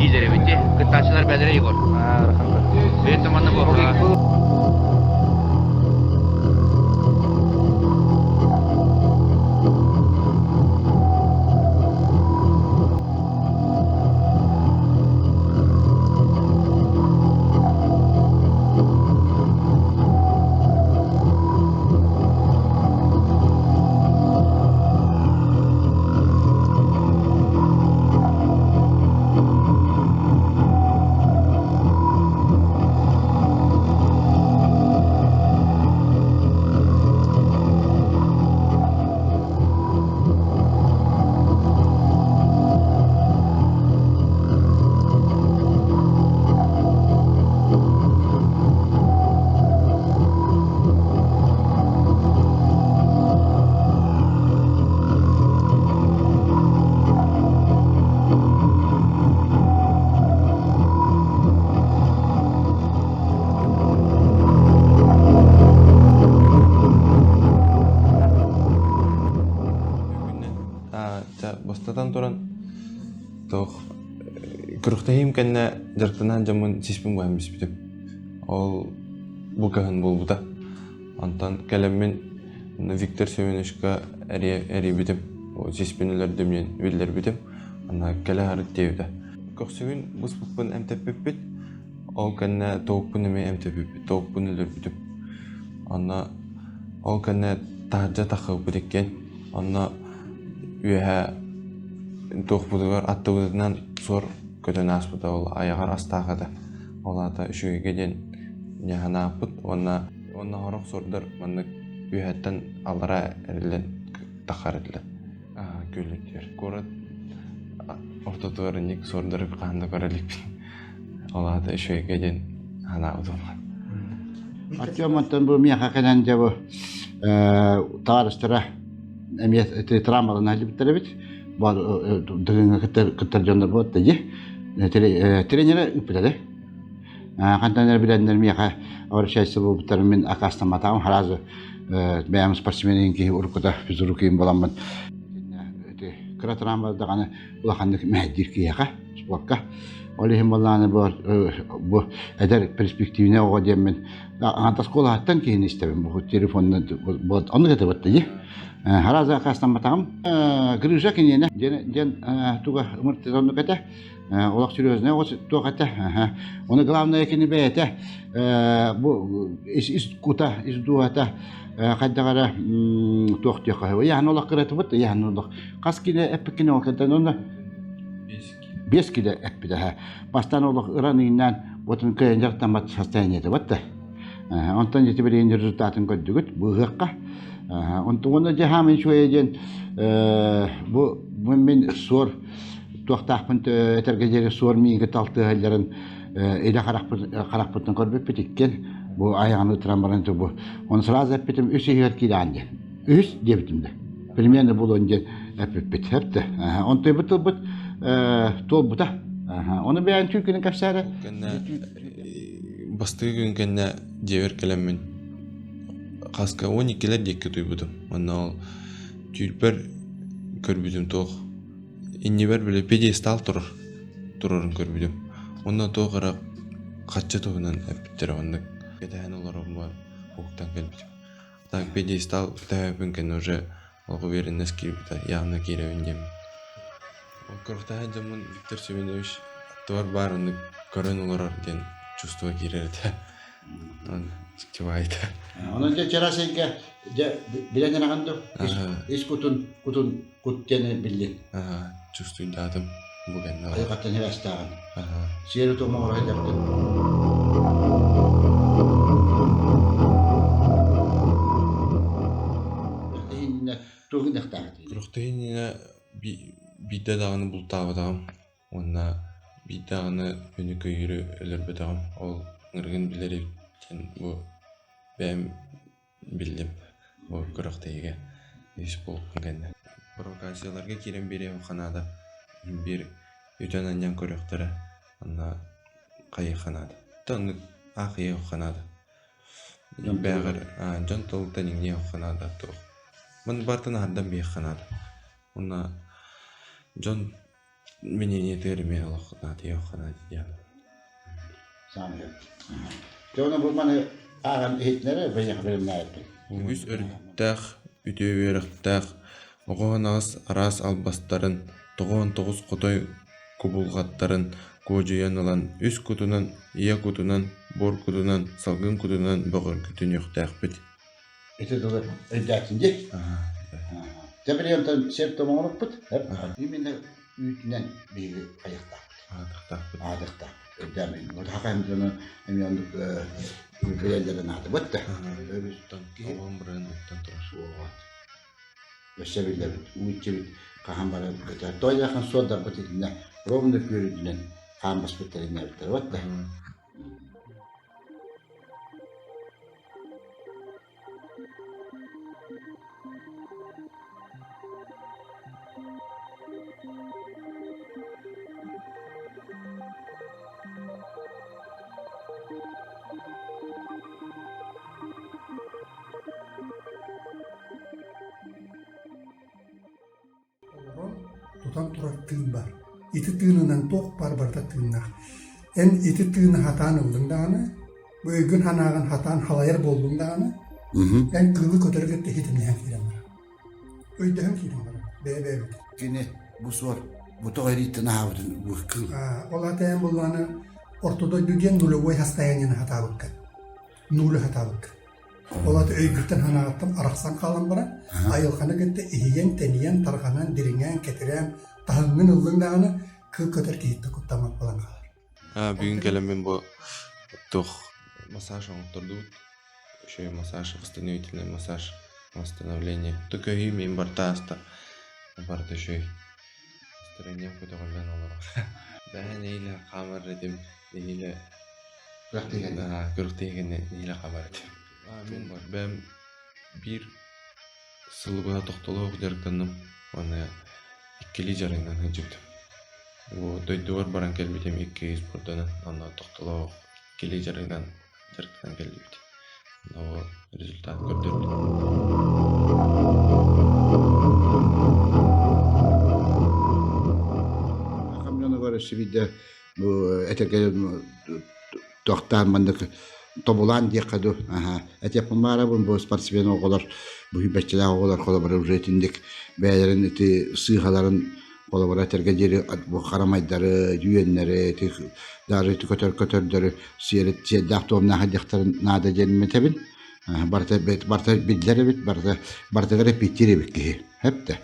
Дииллэр эбит дии. Кыттааччылар бэлэрэ Егор. Бэйэтэ манна буолла. Бастатан туран туох күрэхтэһиим кэннэ дьарыктанаан дьоммун сиспин быһан биспитим. Ол бу кыһын буолбута. Онтон кэлэммин Виктор Семеновичка эрийбитим. Сиспин өлөрдүм диэн биллэрбитим. Аны кэлэ сырыт диэбитэ. Көхсүбүн быспыппын эмтэппиппит. Ол кэннэ тоҕукпун эмиэ эмтэппиппит. Тоҕукпун өлөрбүтүм. Онно ол кэннэ таһырдьа таххыбыппыт иккиэн. Онно үөһэ туохпутугар аттыбытынан суор көтөн ааспыта ол айаҕар астаах этэ. Ол аата үчүгэйгэ диэн дьаһанааппыт уонна уонна сорох суордар маннык үөһэттэн аллара эриллэн таххар этилэр күөлүттүөр. Куорат ортотугар инник суордары хаһан да көрө иликпин. Ол аата үчүгэйгэ диэн санаабытым. Артем онтон бу миэхэ кэлэн дьэ бу табаарыстара эмиэ травмалана сылдьыбыттар эбит. Бу дыгыҥҥа кыттар дьоннор буолта дии. Тренерэ ыыппыта Хантан эрэ билэннэр миэхэ обращайся буолбуттарын мин акаастамматаҕым сразу бэйэм спортсмен киһи уруккута физрукиим буоламмын кыра травма даҕаны улаханнык мэһэйдиир киһиэхэ спорка. Ол иһин буоллаҕына бу эдэр перспективнэй оҕо диэммин аҥардас куолаһыттан киһини истэбин бу телефонна оннук этэ бытта дии. Сразу акаастамматаҕым. Грыжа киниэнэ диэн туга ымыртыта оннук этэ. Олох серьезный оҕо туох этэ. Оны главное кини бэйэтэ бу ис кута, ис дууһата хайдах эрэ туох диэххэ ыйаһын олох кыратыбыт ыйаһын олох хас килэ эппиккин ол кэнтэн онно 5 килэ эппитэ бастаан олох ыран ыйнаан отун кыайан дьарыктаммат состояниета батта онтон ити билигин результатын көрдүгүт бу ыһыахха онтон уонна дьэ хаамын үчүгэйэ диэн бу мин суор туохтаахпын этэргэ диэри суор мииги талтыһалларын илэ харахпытын көрбүппүт иккиэн бу айаҕын ытыран баран бу оны сразу эппитим үс иһигэр киирэҕин диэн үһүс диэбитим да примерно буолуон диэн эппиппит хэпте онтуйбут тылбыт туолбута ону бэйэн түүкүнүн кэпсээрэ кэннэ бастакы күн кэннэ дьиэбэр кэлэммин хаска 12-лэр диэки утуйбутум уонна ол түүрбэр көрбүтүм туох Иннибэр били пьедестал турар турарын көрбүтүм. Онно туох эрэ хаччы туһунан эппиттэрэ оннук кэтэһэн олороммор уһуктан кэлбитим. Так пьедестал кэтэһэбин кэннэ уже олох уверенность киирбитэ явно киирэбин диэммин. Ол күрэхтэһэр дьоммун Виктор Семенович аттыбар баар оннук көрөн олорор диэн чувство киирэр этэ. Чувайта. Онон дьэ чараас эйгэ дьэ билэн эрэҕин дуу? Ис кутун кутун кут диэни биллин. Аха, чувствуйдаатым бу кэннэ. Айылҕаттан хирээстээҕин. Аха. Сиэри туома оҥоро сылдьабытын. Күрэхтэһииннэ туох гыныахтаах этий? Күрэхтэһииннэ биирдэ даҕаны бултаабатаҕым уонна биирдэ даҕаны күнү көйүүрү өлөрбөтөҕүм. Ол ыҥырыгын билэр эбит диэн бу бэйэм Биллим, бу күрэхтэһиигэ үс буолбутун кэннэ. Провокацияларга киирэн биэриэххэ наада, биир үтэн-анньан көрүөхтэрэ, онно хайыахха наада. Оннук аахыйыахха наада. Бээҕэр дьон тылыттан иҥниэххэ наада туох. Маны барытын аһардан биэххэ наада. Уонна дьон. Мнениетигэр эмиэ олох наадыйыахха наада диэн. Саамай Дьэ ону бу маны ааҕан иһитинэрэ бэйэҕэ бэлэмнээбиппин. Үгүс өрүттээх, үтүө үөрэхтээх, оҕо анаҕас араас албастарын, 99 хотой кубулҕаттарын куодьуйан ылан үс кутунан, ийэ кутунан, буор кутунан, салгын кутунан бөҕөргүтүнүөхтээхпит. Ити тылы өйдөөтүн дии. Дьэ билигин онтон сир оҥоруппут. Именно үүтүнэн биһиги хайыахтаахпыт. Аатахтаахпыт. Аатахтаахпыт. Өйдөөмөйүн. Вот хакайым дьоно эмиэ оннук билэллэрин аатыбыт да. Оттон оҕом бырыан оттон турар. Вот. Өссө биллэбит, уу иччибит хаһан баран көтөр. Тоойдоохун суордарбыт итиннэ ровно күөрүдүнэн хаан баспыттар иннээбиттэр. Вот да. Олорон тутан турар тыын баар. Ити тыынынан туох баар барыта тыыннаах. Эн ити тыыны хатаан ыллыҥ даҕаны, бу өйгүн-санааҕын хатаан халайар буоллуҥ даҕаны, эн кыылы көтөрү кытта иһитиннэһэн киирэн барар. Өйдөһөн киирэн барар, бэйэ-бэйэбит. Кини бу суор бу тоҕо эрииттэн аһаабытын бу кыыл. Ол аата эн буллаҕына орто дойду диэн нулевой состояниены хатаабыккын. Нулю хатаабыккын. Ол аата өйгүттэн-санааҕыттан арахсан хаалан баран, айылҕаны кытта иһийэн-тэнийэн, тарҕанан, дириҥээн, кэтирээн, таһыҥҥын ыллыҥ даҕаны, кыыл көтөр киһиттэн куттаммат буолан хаалар. Бүгүн кэлэммин бу туох массаж оҥоттордубут. Еще массаж, восстановительный массаж, восстановление. Төкөһүү мин барта ааста. Барта үчүгэй. Настроением көтөҕүллэн олорор. Бэһэ нэһиилэ хаамар этим, нэһиилэ Күрэхтэһиини нэһиилэ хаамар этим. Мин бэйэм биир сылы быһа тохтолоох дьарыктанным уонна иккилии дьарыгынан сылдьыбытым. Дойдубар баран кэлбитим икки спордунан, онно тохтолоох иккилии дьарыгынан дьарыктанан кэллибит. Ол результат көрдөрдө. Хам дьонугар өссө биирдэ бу этэргэ тохтоон маннык тобулаан диэххэ дуу аха этиэхпин баарабын бу спортсмен оҕолор бу бэччэлээх оҕолор холобура уже итинник бэйэлэрин ити сыыһаларын холобура этэргэ диэри бу харамайдары үөннэри ити даже ити көтөр көтөрдөрү сиэри сиэрдээх туомнаах диэхтэрин наада диэн этэбин барыта барыта биллэр эбит барыта барытыгар эппиэттиир эбит киһи хэптэ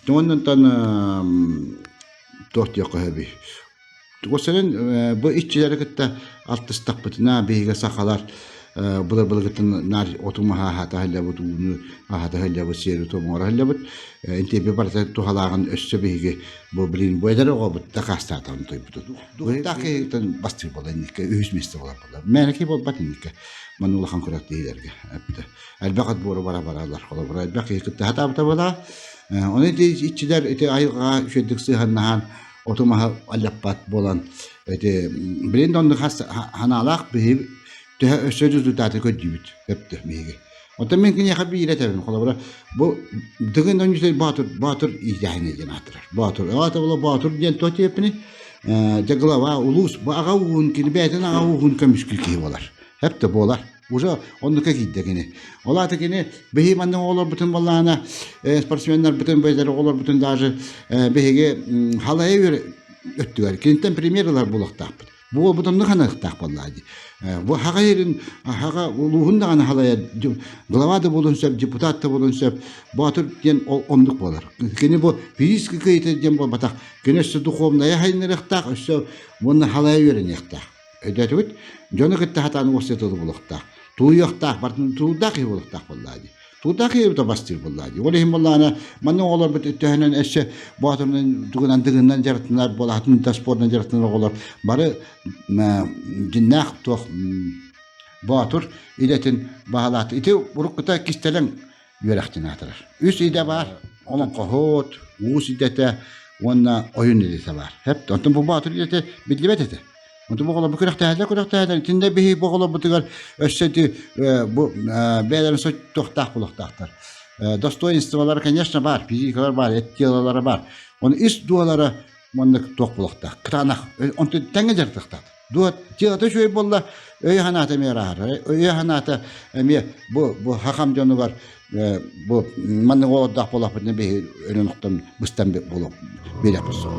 Уоннан туох диэххэ сөбүй Тугу бу иччилэри кытта алтыстахпытына биһиги сахалар былыр-былыргыттан наар оту-маһы аһата сылдьабыт, ууну аһата сылдьабыт, сиэри-туому оҥоро сылдьабыт. Интиэби барыта туһалааҕын өссө биһиги бу билигин бу эдэр оҕобут дакаастаатаҕын тойбутун. Дуһуктаах киһиттэн бастыыр буолла инникке үһүс миэстэ буолар буолла. Мээнэ киһи буолбат инникке. Манна улахан күрэхтэһиилэргэ эппитэ. Элбэх отбору бара бараллар. Холобура элбэх киһи кытта сатаабыта буолаа. Ону ити иччилэр ити айылҕаҕа үчүгэйдик сыһыаннаһан оту-маһы аллаппат буолан ити билин да оннук хас ханаалаах биһи төһө өссө результаты көрдүүбүт өптө биһиги. Оттон мин киниэхэ биир этэбин холобура бу дыгын онньутой боотур боотур иитээһинэ диэн аатырар. Боотур аата була боотур диэн туох диэппини дьэ глава улуус бу аҕа ууһун кини бэйэтин аҕа ууһун көмүскүүр киһи буолар. Хэп буолар. Уже оннука киирдэ кини. Ол аата кини биһи манна оҕолорбутун баллаана спортсменнарбытын бэйдэр оҕолорбутун даже биһиги халайа өттүгэр киниттэн премьер ылар буолуохтаахпыт. Бу уолбут оннук ханыахтаах буоллаа дии. Бу хаҕа ерин хаҕа улууһун даҕаны халайар глава да буолуон сөп, депутат да буолуон сөп. Боотур диэн ол оннук буолар. Кини бу физический кыайыта диэн буолбатах. Кини өссө духовная хайыннарыахтаах, өссө уонна халайа үөрэниэхтээх. Өйдөөтүгүт? Дьону кытта сатаан уопсай тылы булуохтаах. Тулуйуохтаах, бартын тулуурдаах киһи буолуохтаах буоллаа дии. Тулуурдаах киһи бастыыр буоллаа дии. Ол иһин буоллаҕына, манна оҕолорбут төһөнөн өссө боотурунан тугунан дыгынынан дьарыктанар буолаатын да спордунан дьарыктанар оҕолор бары дьиннээх туох боотур идэтин баһылаат. Ити уруккута кистэлэҥ үөрэхтин аатырар. Үс идэ баар. Олоҥхоһут, уус идэтэ уонна ойун идэтэ баар. Хэп, онтон бу боотур идэтэ биллибэт этэ. Онтон бу оҕолор бу күрэхтэһэллэр, күрэхтэһэллэр. Итиннэ биһиги бу оҕолорбутугар өссө ити бу бэйэлэрин соччуохтаах буолуохтаахтар. Достоинстволара, конечно, баар, физикалар баар, эт телолара баар. Оны ис дуолара маннык туох буолуохтаах. Кытаанах. Онтон тэҥҥэ дьарыктахтаах. Дуо тиата үчүгэй буолла, өй санаата эмиэ ырааһар. Өй санаата эмиэ бу бу хахам дьонугар бу маннык оҕордоох буоллахпытына биһи өлөн охтон быстан буолуох биэриэхпит суох.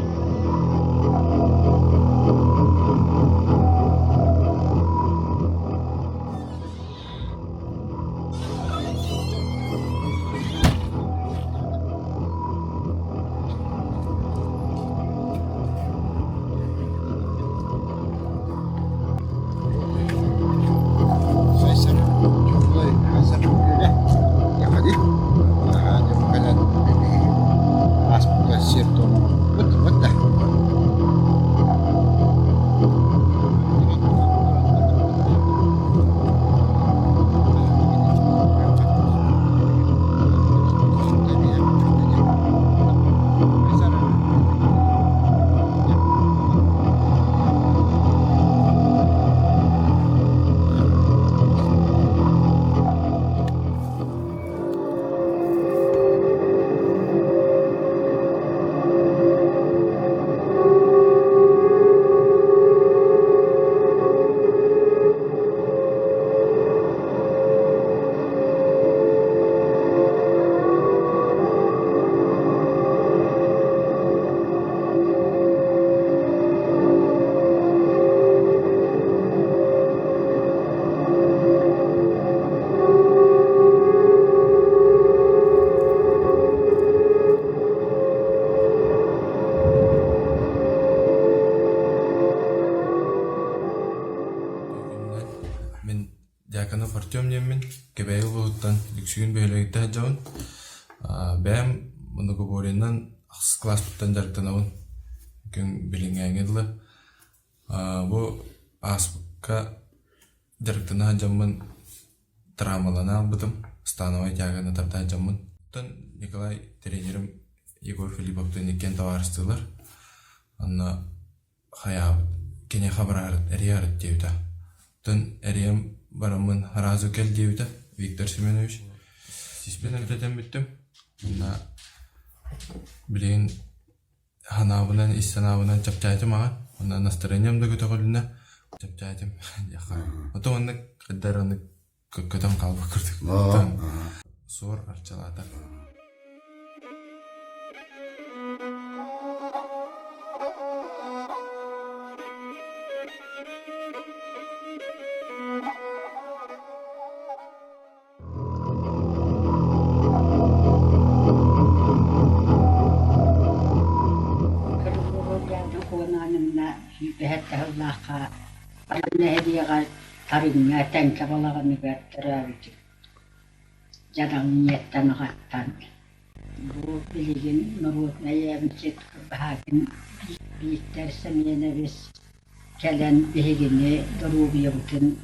Мин Дьяконов Артем диэммин, Кэбээйи улууһуттан Лүксүгүн бөһүөлэгиттэн сылдьабын. Бэйэм многоборьенан ахсыс кылааспыттан дьарыктанабын. Күн билиҥҥээҥҥэ дылы. Бу ааспыкка дьарыктана сылдьаммын травмалана ылбытым, становай тяганы тарда сылдьаммын. Оттон Николай тренерим Егор Филипповтыын иккиэн табаарыстыылар. Онно хайаабыт, киниэхэ бараарыт, эрийээрит диэбитэ. Оттон эрийэн бараммын сразу кэл диэбитэ Виктор Семенович. Сиспин эмтэтэн бүттүм. Уонна билигин санаабынан, ис санаабынан чэпчээтим аҕай. Уонна настроением да көтөҕүлүннэ. Чэпчээтим диэххэ. Ото маннык хайдах эрэ көтөн хаалбыт курдук. Суор арчылаата. Сүүрбэһэттэ сыллаахха нэһилиэҕэр Тарыҥҥа Тэҥкэ балаҕаныгар төрөөбүтүм. Дьадаҥ ийэттэн-аҕаттан. Бу билигин норуодунай эмчит Кырбаһаакин Бииктэр Сэмиэнэбис кэлэн биһигини доруобуйабытын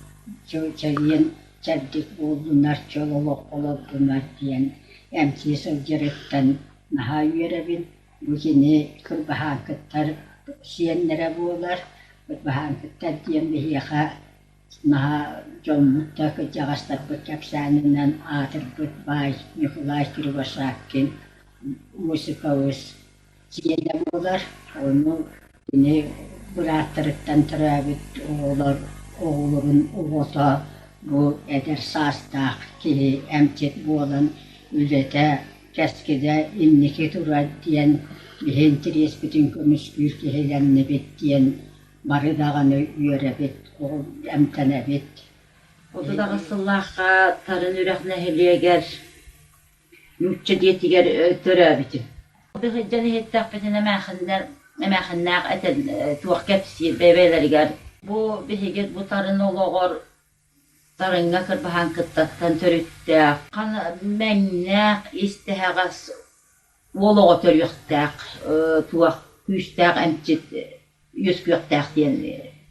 чэгиэн чэбдик буоллунар, чөл олох олордунар диэн эмтии сылдьарыттан наһаа үөрэбин. Бу кини Кырбаһааҥкыттар сиэннэрэ буолар. Кырбаһааҥкыттар диэн биһиэхэ наһаа дьоммут да кырдьаҕастарбыт кэпсээнинэн аатырбыт баай Ньукулай Кривошапкин Осипович сиэнэ буолар. Ону кини бырааттарыттан төрөөбүт оҕолор оҕолорун оҕото бу эдэр саастаах киһи эмчит буолан үлэтэ кэскилэ инники турар диэн биһи интэриэспитин көмүскүүр киһилэннибит диэн бары даҕаны үөрэбит, эмтэнэбит. 38 сыллаахха Тарын Үрэх нэһилиэгэр нуучча дьиэтигэр төрөөбүтүм. Сылдьан иһиттэхпитинэ эмээхиннэр эмээхиннээх этэн туох кэпсиир бэйэлэригэр бу биһиги бу Тарын олоҕор Тарыҥҥа кырбаһан кыттаттан төрүттээх, мэҥнээх ис тэһэҕэс уол оҕо төрүөхтээх туох күүстээх эмчит үөскүөхтээх диэн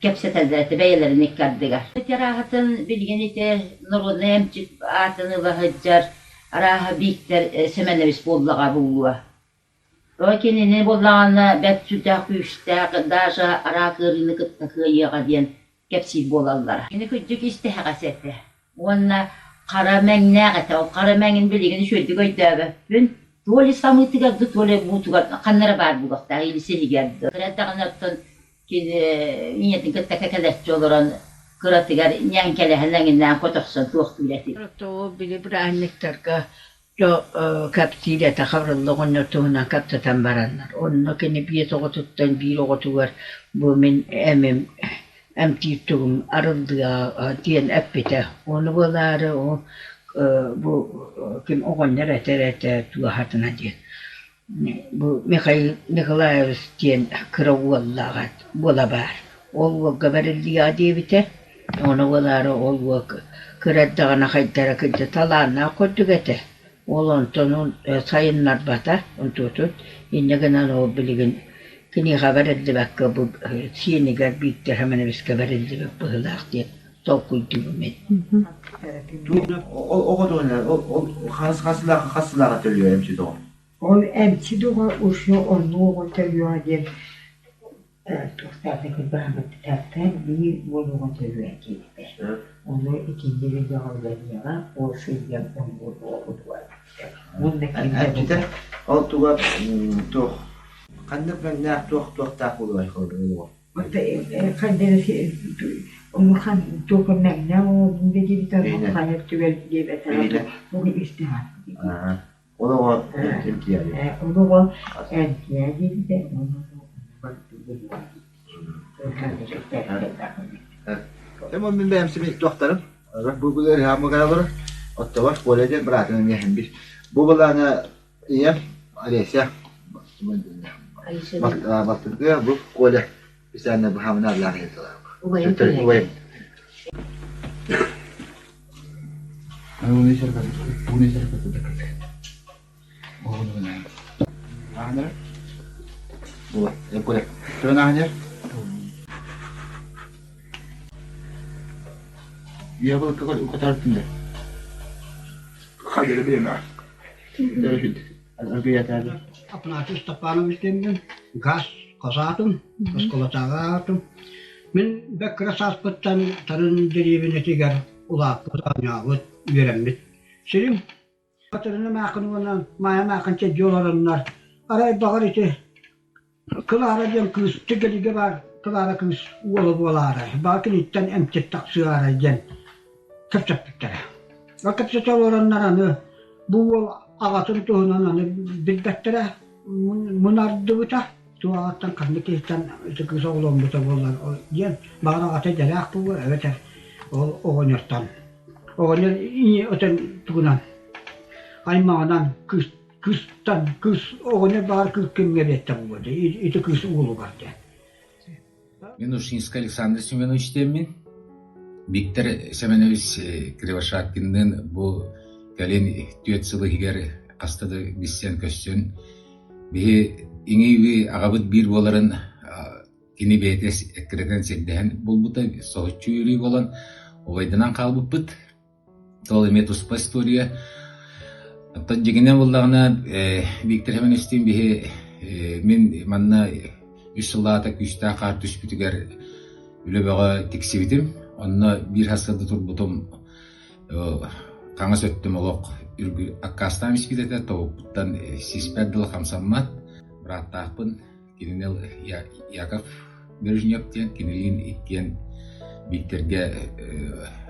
кэпсэтэллэр этэ бэйэлэрин икки ардыгар. Ити арааһатын билигин ити народнай эмчит аатын ыла сылдьар арааһа Бииктэр Сэмэнэбис буоллаҕа буолуо. Ол кинини буоллаҕына бэрт сүрдээх күүстээх даже араак ыарыыны кытта кыайыаҕа диэн кэпсиир буолаллара. Кини кырдьык ис тэһэҕэс этэ уонна хара мэҥнээх этэ. Ол хара мэҥин билигин үчүгэйдик өйдөөбөппүн. То ли самыытыгар да, то ли буутугар ханна эрэ баар буолуохтаах или сиһигэр да. Кыра эрдэҕинэ оттон кини ийэтин кытта кэкэлэччи олорон кыратыгар ньээҥкэлэһэн эҥиннээн котохсон туохтуур этим. Тоҕо били бырааһынньыктарга кэпсиир этэ Хабырылла оҕонньор туһунан кэпсэтэн бараннар. Онно кини биэс оҕотуттан биир оҕотугар бу мин эмим эмтиир тугум арыллыа диэн эппитэ. Ону буолаары ол бу ким оҕонньор этэр этэ туоһатына диэн. Бу Михаил Николаевич диэн кыра уоллааҕа уола баар. Ол уолга бэриллиэҕэ диэбитэ. Ону буолаары ол уол кыра эрдэҕинэ хайдара кырдьа талааннаах курдук этэ. Ол онтон сайыннарбата онтуотун. Инньэ гынан ол билигин киниэхэ бэриллибэккэ бу сиэнигэр Бииктэр Семеновичка бэриллибит быһыылаах диэн толкуйдуубун мин. Оҕо туһунан ол хас хас хас сылааҕа төлүө эмчи доҕор? Ол эмчи доҕор уже оннук оҕо төлүөҕэ диэн туохтаах кырбаһаммыттартан биир уол оҕо төрүө диэбитэ. Ону итинник үлэҕэ үлэлиэҕэ, ол сылдьан оннук оҕобутугар. Уонна ким да Эмчитэ ол туга туох ханнык мэҥнээх туох туохтаах буолуой холобур Улахан туох мэҥнээх оҕобун да диэбитэ, хайа түгэл диэбэтэ, бу истэҕин. Ол оҕо эмтиэ Ол оҕо эмтиэ диэбитэ, Эм мин бэйэм сими туохтарым бу бу хаамыгалар оттовар Коля диэн быраатын эмиэ бир бу былаана ийэм Олеся балтыргыа бу Коля специально быһаамына аллаах убайым Афанасий Степанович диэммин, газ хасаатым, оскуолатааҕы аатым. Мин бэк кыра сааспыттан Тарын дэриэбинэтигэр улааппыт, оонньообут, үөрэммит сирим. Катерина Маакын уонна Майя Маакын чэйдии олороннор, арай баҕар ити Кылаара диэн кыыс Тигэлигэ баар Кылаара кыыс уола буолаарай, баҕар киниттэн эмчит тахсыаарай диэн кэпсэппиттэрэ. Ол кэпсэтэ олороннор аны бу уол аҕатын туһунан аны билбэттэрэ мунардыбыта. Туох аҕаттан ханнык киһиттэн ити кыыс оҕоломмута буоллар диэн баҕар аҕата идэлээх буолуо эбэтэр ол оҕонньортон оҕонньор отон тугунан аймаҕынан кыыс кыыстан кыыс оҕонньор баҕар кыыс кимҥэ биэттэ буолуо ити кыыс уолугар диэн Мин Ушинскай Александр Семенович диэммин. Виктор Семенович Кривошапкинныын бу кэлин түөрт сыл иһигэр хаста да билсэн-көрсөн биһи иҥиибии аҕабыт биир буоларын кини бэйэтэ эккирэтэн сирдэһэн булбута соһуччу үөрүү буолан убайданан хаалбыппыт. Ол эмиэ туспа история. Оттон дьиҥинэн буоллаҕына, Виктор Семеновичтыын биһи мин манна үс сыллаата күүстээх хаар түспүтүгэр үлэ бөҕө тиксибитим. Онно биир сарсыарда турбутум хаҥас өттүм олох аккаастаан испит этэ, тобукпуттан сиспэр дылы хамсаммат. Бырааттаахпын Кинини Яков Брежнев диэн кинилиин иккиэн Бииктэргэ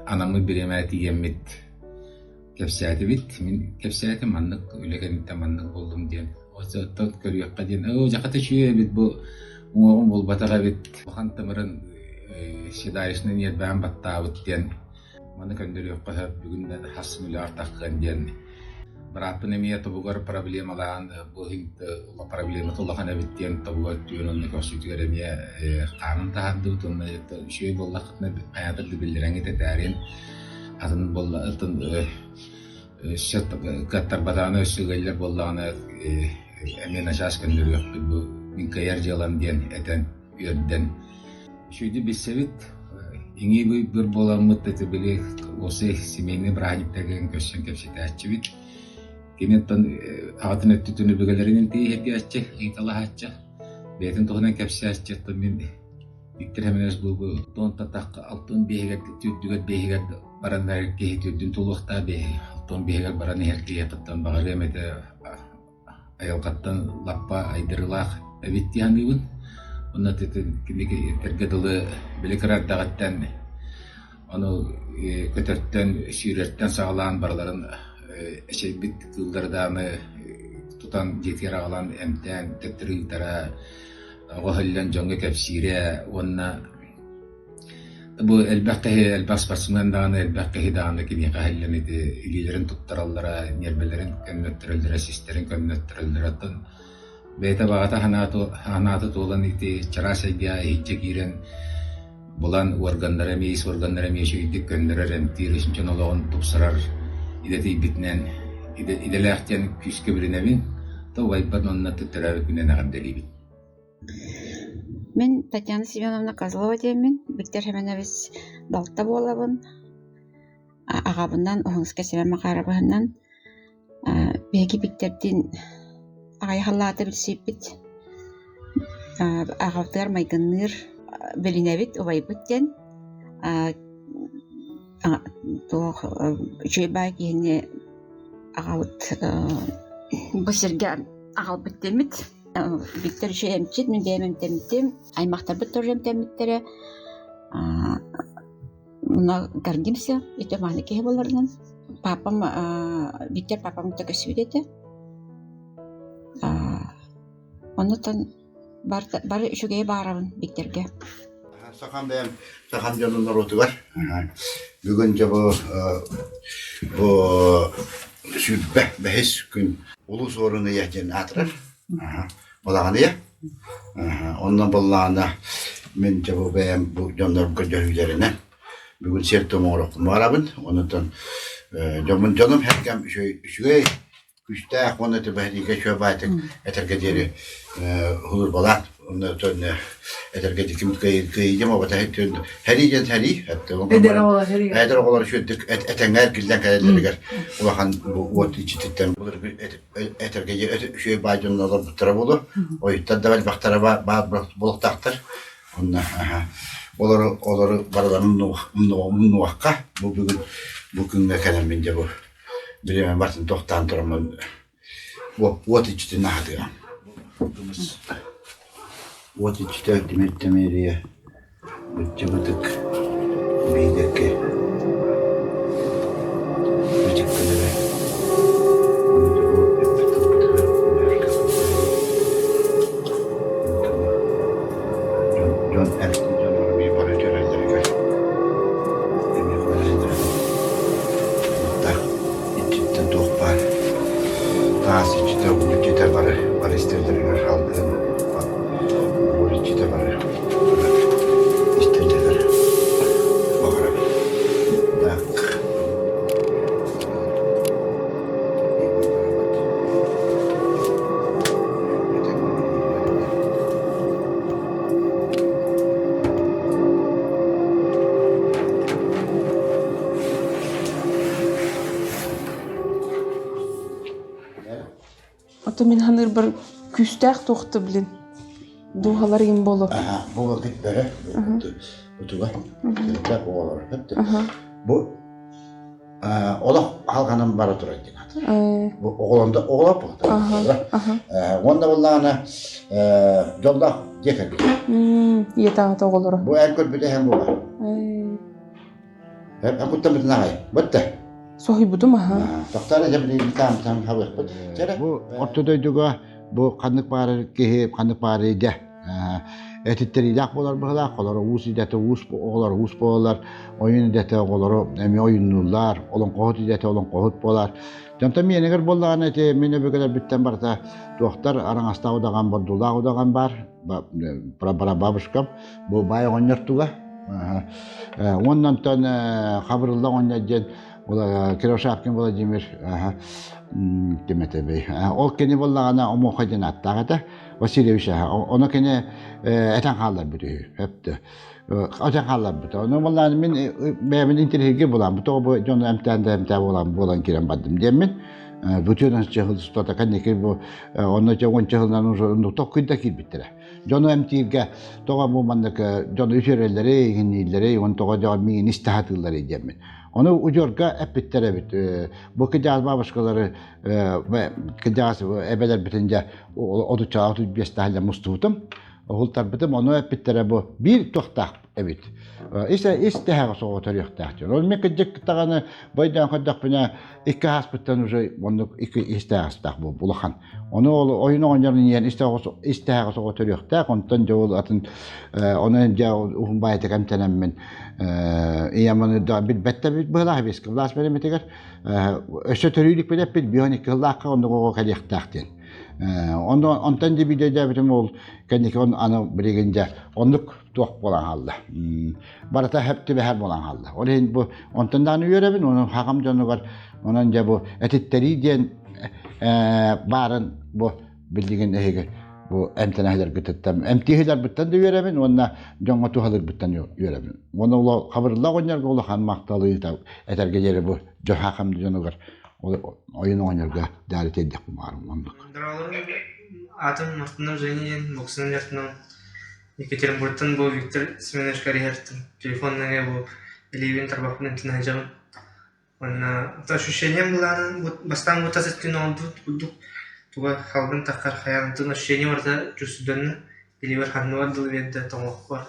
анаммыт бириэмэ тиийэммит кэпсээтибит. Мин кэпсээтим маннык үлэ кэнниттэн маннык буоллум диэн. Оттон көрүөххэ диэн, оо, дьахата үчүгэй эбит бу уҥуоҕум буолбатах эбит. Улахан тымырын седалищный ньиэрбэҕин баттаабыт диэн Маны көннөрүөххэ сөп, бүгүн да хас миллиард таххыан диэн. Бырааппын эмиэ тобугар проблемалаан, бу проблемата улахан эбит диэн тобугар түөн онно көрсүүтүгэр эмиэ хаанын таһаардыбыт уонна үчүгэй буоллаххытына хайаатар да биллэрэҥҥит этээрин атын буолла атын өссө кыаттарбатаҕына өссө ыаллар буоллаҕына эмиэ начаас көннөрүөхпүт бу мин кыайар дьыалам диэн этэн үөрдэн Үчүгэйдик билсэбит, иҥиибый буоламмыт ити били уопсай семейный бырааһынньыктарга көрсөн кэпсэтээччибит. Кини оттон аҕатын өттүттэн өбүгэлэрин интириэһиргээччи, ыйыталаһааччы, бэйэтин туһунан кэпсээччи. Оттон мин Виктор Семенович бу алтан тахха алтан биэһигэр төрдүгэр биэһигэр баран иһэр киһи төрдүн тулуохтаах биэһи алтан биэһигэр баран иһэр киһи оттон баҕарыам этэ. айылҕаттан лаппа айдарыылаах эбит дии саныыбын. Онно кини этэргэ дылы били кыра эрдэҕиттэн ону көтөртөн, сүүрэртэн саҕалаан барыларын эчэйбит кыыллары даҕаны тутан дьиэтигэр аҕалан эмтээн төттөрү ыытара, оҕо иһиллэн дьоҥҥо кэпсиирэ уонна Бу элбэх киһи, элбэх спортсмен даҕаны, элбэх киһи даҕаны киниэхэ иһиллэн ити илиилэрин туттараллара, ньиэрбэлэрин көннөттөрөллөрө, систэрин көннөттөрөллөрө. Оттон бэйэтэ баҕата санаата туолан ити чараас эйгэҕэ иһирдьэ киирэн булан уорганнара эмиэ ис уорганнара эмиэ үчүгэйдик көннөрөр, эмтиир, дьон олоҕун тупсарар идэтийбитинэн идэлээх диэн күүскэ билинэбин. То убайбын уонна төрөөбүт күнүнэн эҕэрдэлиибин. Мин Татьяна Семеновна Козлова диэммин, Виктор Семенович балта буолабын, аҕабынан Уһуҥска Семен Макаровыһынан биһиги Виктордыын аҕыйах аллаата билсибиппит, аҕабытыгар майгынныыр билинэбит, убайбыт диэн туох үчүгэй баай киһини аҕабыт бу сиргэ аҕалбыт диэммит. Виктор еще эмчит, мин бэйэм эмтэммитим, аймахтарбыт тоже эмтэммиттэрэ. Мына гордимся, ити мааны киһи буоларынан. Папам, Виктор папам кытта көссүбүт этэ. Оннуттан бары үчүгэйи баарабын Викторга. Сахам бэйэм сахам дьонун норуотугар бүгүн дьэ бу бу 25 күн Улуу Суорун ыйа диэн аатырар. Балаҕан ыйа. Онно буоллаҕына мин дьэ бу бэйэм бу дьоннорго дьөһүүлэринэн бүгүн сиэр-туом оҥоруохпун баҕарабын. Онтон дьоммун дьонум һэргэм үчүгэй күүстээх уонна түбэһинигэ үчүгэй баайтык этэргэ диэри уһулурбалаан онно этэргэ диким кыайыым обата һэрии диэн һэрии эдэр оҕолор үчүгэйдик этэҥҥэ эргиллэн кэлэллэригэр улахан уот иччититтэн этэргэ үчүгэй баай дьонно олорбуттара буолуо ойуттар да элбэхтэрэ баар буолуохтаахтар онно олору олору барыларын умнуохха бу бүгүн бу күҥҥэ кэлэммин дьэ бу Бириэмэ барытын тохтоон тураммын уот иччитин аһатыам. Уот иччитэ Тимир Тэмиэрийэ быччыбытык биидэкки бичиктэнэрэ. Дьон дьон эмиэ бары төрөллөрүгэр эмиэ уоттаах иччиттэн туох баар таас иччитэ, уу иччитэ бары бары истэллэригэр алгыһын буор иччитэ бары истэллэригэр баҕарабын. Так. Ото мин саныырбар күүстээх туохта блин дууһалар им боло. Бу вакыт бөрө утуга оҕолор бу олох халҕанан бара турар диэн аатыр. Бу оҕолондо оҕолор буолар. Уонна буоллаҕына дьоллоох дьиэ кэргэн. Ийэтэ аҕата оҕолоро. Бу эн көрбүтэ эн буолар. Эн куттаммытын аҕай. Бытта. Соһуйбутум аха. Тохтоор дьэ билигин таам хабыахпыт. Бу орто дойдуга бу ханнык баарар киһи ханнык баар идэ этиттэриилээх буолар быһыылаах олоро уус идэтэ уус оҕолор уус буолаллар ойун идэтэ оҕолору эмиэ ойуннууллар олоҥхоһут идэтэ олоҥхоһут буолар дьонтон миэнигэр буоллаҕына ити мин өбүгэлэрбиттэн барыта туохтар араҥастаах удаҕан бордуулаах удаҕан баар прабабушкам бу баай оҕонньор туга уонна онтон Хабырылла оҕонньор диэн Кировшапкин Владимир ким этэбий ол кини буоллаҕына Омуоха диэн ааттаах этэ Васильевич ону кини этэн хаалларбыт үһү өптө этэн хаалларбыт ону буоллаҕына мин бэйэбин интэриэһиргэ булаан бу тоҕо бу дьону эмтээн да эмтээн буолан буолан киирэн бардым диэммин бүтүн чыһыл устата кэнники бу онно уонча сылынан уже токкуйда киирбиттэрэ. Дьону эмтииргэ тоҕо бу маннык дьону үтүөрэллэрий, иҥнииллэрий, уон тоҕо дьон миигин истэ сатыылларый диэммин. Ону удьуорга эппиттэр эбит. Бу кыдьаас бабушкалары кыдьаас эбэлэрбитин дьэ отуччалаах 35 мустубутум. Уһултарбытым, ону эппиттэрэ бу биир туохтаах эбит. Ис ис тэһэҕэ соҕо төрүөхтээх диэн. Ол мен кырдьык даҕаны бойдоон көрдөхпүнэ икки ааспыттан уже оннук икки истээх бу улахан. Ону ол ойун оҕонньорун иһэн ис тэһэҕэ соҕо төрүөхтээх, онтон дьэ ол атын ону дьэ уһун баайытык эмтэнэммин ийэм ону да билбэт да быһылаах бискэ былаас бэлэмитигэр өссө төрүүлүкпүт эппит бион икки сыллаахха оннук оҕо кэлиэхтээх диэн. Онно онтон дьэ биирдэ ол кэнники аны билигин дьэ оннук туох буолан хаалла. Барыта хөп түбэһэр буолан хаалла. Ол иһин бу онтон даҕаны үөрэбин, онон хахам дьонугар онон дьэ бу этиттэрии диэн баарын бу билигин эһиги бу эмтэнэһилэргититтэн эмтииһилэрбиттэн да үөрэбин уонна дьоҥҥо туһалыырбыттан үөрэбин. Уонна улахан хабырылла оҕонньорго улахан махталы этэргэ диэри бу дьон хахам дьонугар ойун оҕонньорго дьаары тиэрдиэхпин баҕарым оннук. Аатым Мартынов Женя диэн боксунан дьарыктанабын. Екатеринбургтан бу Виктор Семенович Кариһартан телефоннаҥа бу илиибин тарбахпын эмтэнэ сылдьабын. Уонна ощущением былаанын бастаан бу тас өттүн оҥорбут курдук туга халгын таххар хайаан ощущением барыта чувствуйданна илиибэр ханныбар дылы биэрдэ тоҥуохпар.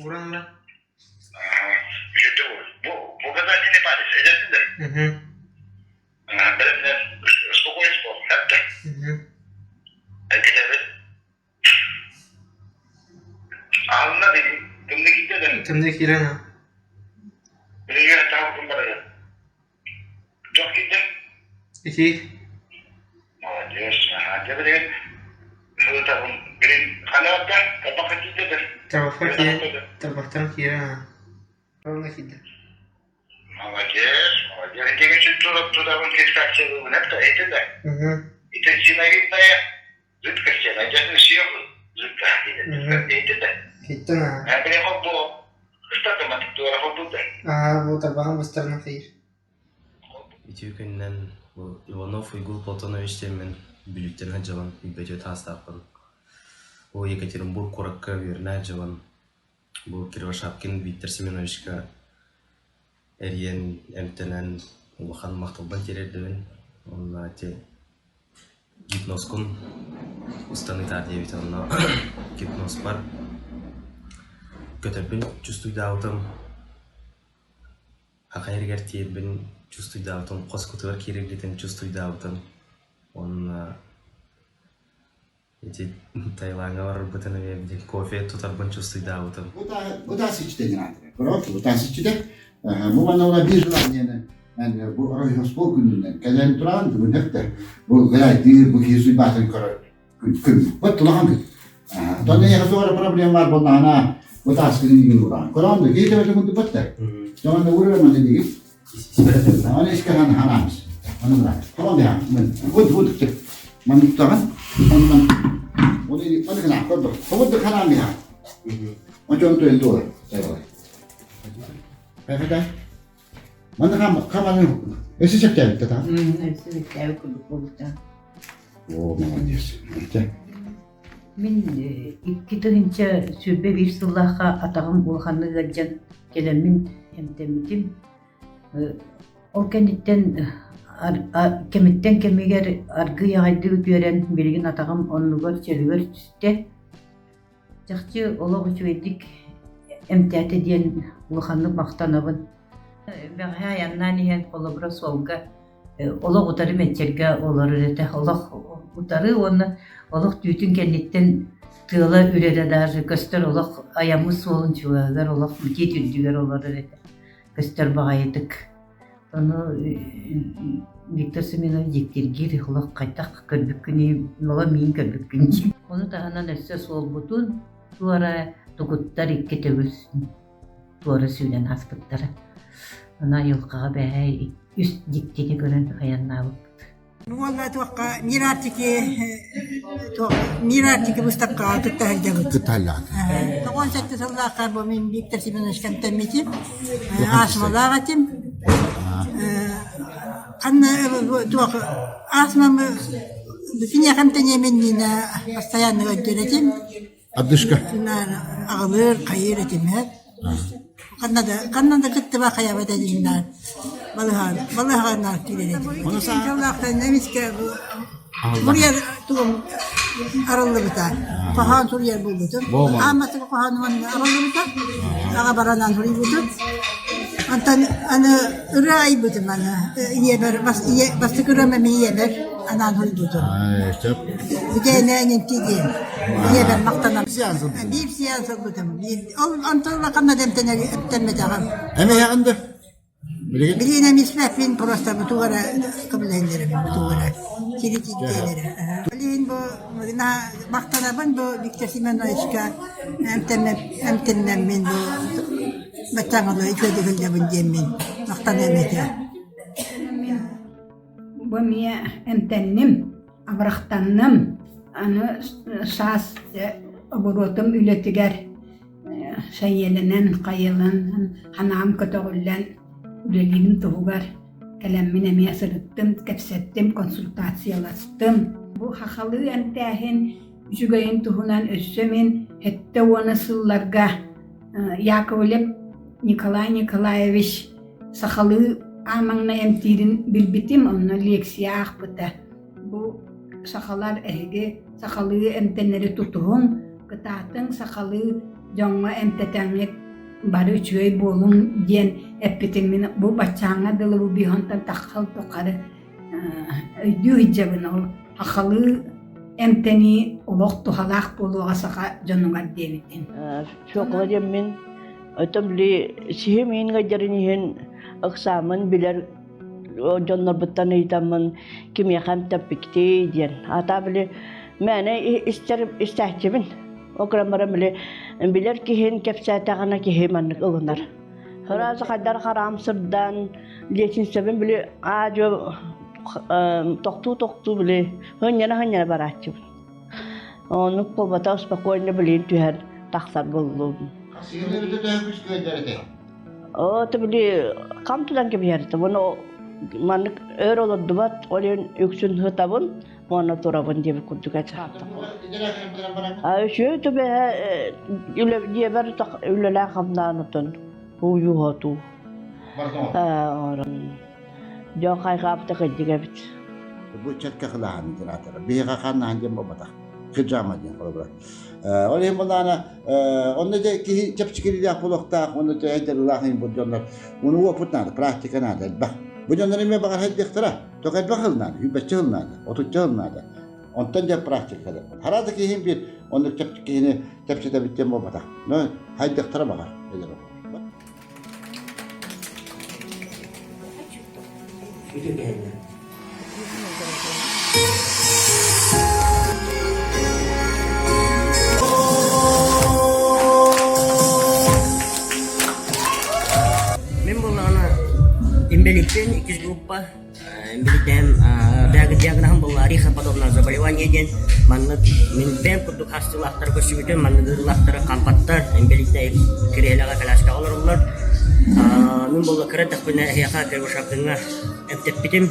Уран уран Тымныы киирэн Ити Тарбахтан киирэн Бу тарбаҕын быстарынан хайыыр Үтүө күнүнэн бу Иванов Уйгул Платонович диэммин Бүлүүттэн сылдьабын, Илбэчэ таастаахпын. Бу Екатеринбург куоракка үөрэнэ сылдьабын. Бу Кривошапкин Виктор Семеновичка эрийэн, эмтэнэн улахан махталбын тириэрдэбин. Уонна ити гипнозкун устан ыытаар диэбитэ онно гипнозпар көтөрбүн чувствуйдаабытым, аха иһигэр тиийэрбин чувствуйдаабытым, хоскутугар киирэргитин чувствуйдаабытым уонна Ити Таилаҥҥа барарбытын эмиэ били кофе тутарбын чувствуйдаабытым. Бутаасыччыта диэн аатырар. Короче, бутаасыччыта. Бу манна ула биир желаниены мен бу Рождество күнүнэн кэлэн туран бүгүн өттө бу гайдыыр бу киһи суйбаатын көрөр күн. Вот улахан күн. Тонна яха суора проблема бар болнаана бутааскын игин уран. Көрөн да киһи төбөтө курдук батта. Жаман урура манна дигин. Аны иске хан ханаамыс. Аны мына. Холон да. Мен вот вот Ман туттаҕын. Оннан оны оны гына көрдө. Хобот ханаам я. Ончон туен тула. Пәкәтә. Маны хам хаманы эси чөктәбит та. Эси чөктәбит курдук болута. О, молодец. Мин 2021 сыллаахха атаҕым улаханнык ыалдьан кэлэммин эмтэммитим. Ол кэнниттэн кэмиттэн кэмигэр аргыый аҕайдык үтүөрэн билигин атаҕым оннугар чөлүгэр түстэ. Чахчы олох үчүгэйдик эмтээтэ диэн улаханнык махтанабын. Бэҕэһээ айаннаан иһэн холобура суолга олох утары мэччэргэ олорор этэ. Олох утары уонна олох түүтүн кэнниттэн тыала үрэрэ даже көстөр олох айаммыт суолун чугаһыгар олох тиит үрдүгэр олорор этэ. Көстөр баҕайытык. Ону Виктор Семенович дьиктиргиир олох хайдах көрбүккүнүй, олох миин көрбүккүн дии. Ону таһынан өссө суолбутун туора тугуттар икки төгүл туора сүүнэн ааспыттара. Аны айылҕаҕа бэһээ үс дьиктини көрөн айаннаабыппыт. Уонна туохха Мир Арктики туох Мир Арктики выставкаҕа кытта сылдьабыт. Кытталлаҕыт. 97 сыллаахха бу мин Виктор Семенович кэмтэммитим, астмалаах этим. Ханна туох астмам Бүтүн эмтэниэмин Нина постоянно өйдүүр этим. Ардышка. Аҕылыыр, хайыыр этим ээ. Ханна да ханна да кыттыба хайабат этим балыһаан балыһаҕаннаах киирэр этим. Сыллаахтан эмискэ суруйар тугум арыллыбыта. Хоһоон суруйар буолбутум. Аамматыгы хоһоонум арыллыбыта. Аҕа баранан суруйбутум. Онтон аны ырыа айбытым аны ийэбэр бастакы ырыам эмиэ ийэбэр анаан суруйбутум. Бүтэнээн инти диэн ийэбэр махтанам. Биир сеанс ылбытым. Ол онтон улахан да эмтэнэр эмтэммэтэҕим. Эмиһэҕин да? Билигин эмиспэппин просто бутугара кыбылэннэрэбин бутугара кирититтиэлэрэ. Билигин бу махтанабын бу Виктор Семеновичка эмтэннэммин бу баччаҥалыы үчүгэйдик сылдьабын диэммин махтаныам этэ. Бу эмиэ эмтэнним, абырахтанным. Аны саас оборотум үлэтигэр Сэйиэлэнэн, хайаланан, ханаам көтөҕүллэн үлэлиирим туһугар кэлэммин эмиэ сырыттым, кэпсэттим, консультацияластым. Бу хахалыы эмтээһин үчүгэйин туһунан өссө мин 70 сылларга Яковлев Николай Николаевич сахалыы аан маҥнай эмтиирин билбитим, онно лекция аахпыта. Бу сахалар эһиги сахалыы эмтэнэри тутуһуҥ, кытаатыҥ сахалыы дьоҥҥо эмтэтэҥҥит бары үчүгэй буолуҥ диэн эппитин мин бу баччааҥҥа дылы бу биһонтон таххал тухары өйдүү сылдьабын ол сахалыы эмтэнии олох туһалаах буолуоҕа саха дьонугар диэбитин. Фёкла диэммин өтө били сиһим иһин ыйдарын иһин ыксааммын билэр дьоннорбуттан ыйытаммын кимиэхэ эмтэппиктий диэн. Ата били мээнэ истэр истээччибин. Ол гынан баран били билэр киһин кэпсээтэҕинэ киһи маннык ылынар. Сразу хайдар хараам сырдаан лиэчинсэбин били аа-дьуо тохтуу-тохтуу били һынньана-һынньана барааччыбын. Оннук буолбата спокойно билин түһэн тахсар буоллум. Оо, били хам тутан кэбиһэртэ. Уонна маннык өр олордубат, ол иһин үксүн сытабын уонна турабын диэбит курдук этэ. Үчүгэй түбэһэ дьиэбэр үлэлээх-хамнаан отон уйуһатуу. Дьон хайҕаабыта кырдьык эбит. Бу чэккэ кылааһын литератора. Биһиэхэ ханнаһан диэн буолбатах. Хиджама диэн холобура. Ол иһин булаана онно дьэ киһи чэпчэкилиилээх буолуохтаах, онно төһөйдөрүлээх иһин бу дьоннор уну опыт наада, практика наада элбэх. Бу дьоннор эмиэ баҕар хайдыахтара. Тоҕо элбэх ыл наада, үбэччэ ыл наада, отучча ыл наада. Онтон дьэ практика кэлэр. Хараата киһин биир оннук киһини чэпчэтэбит диэн буолбатах. Но хайдыахтара баҕар эдэр Мин буоллаҕына инбэлииппин иккис группа Инбэлиитэһим диагноһым буолла орехоподобное заболевание диэн маннык мин бэйэм курдук хастыылаахтары көрсүбүтүм маннык ыарыылаахтары хампаттар инбэлиитэ кириэһилэҕэ коляскаҕа олороллор мин буолла кыра эрдэхпинэ эһиэхэ Кривошапкиҥҥа эмтэппитим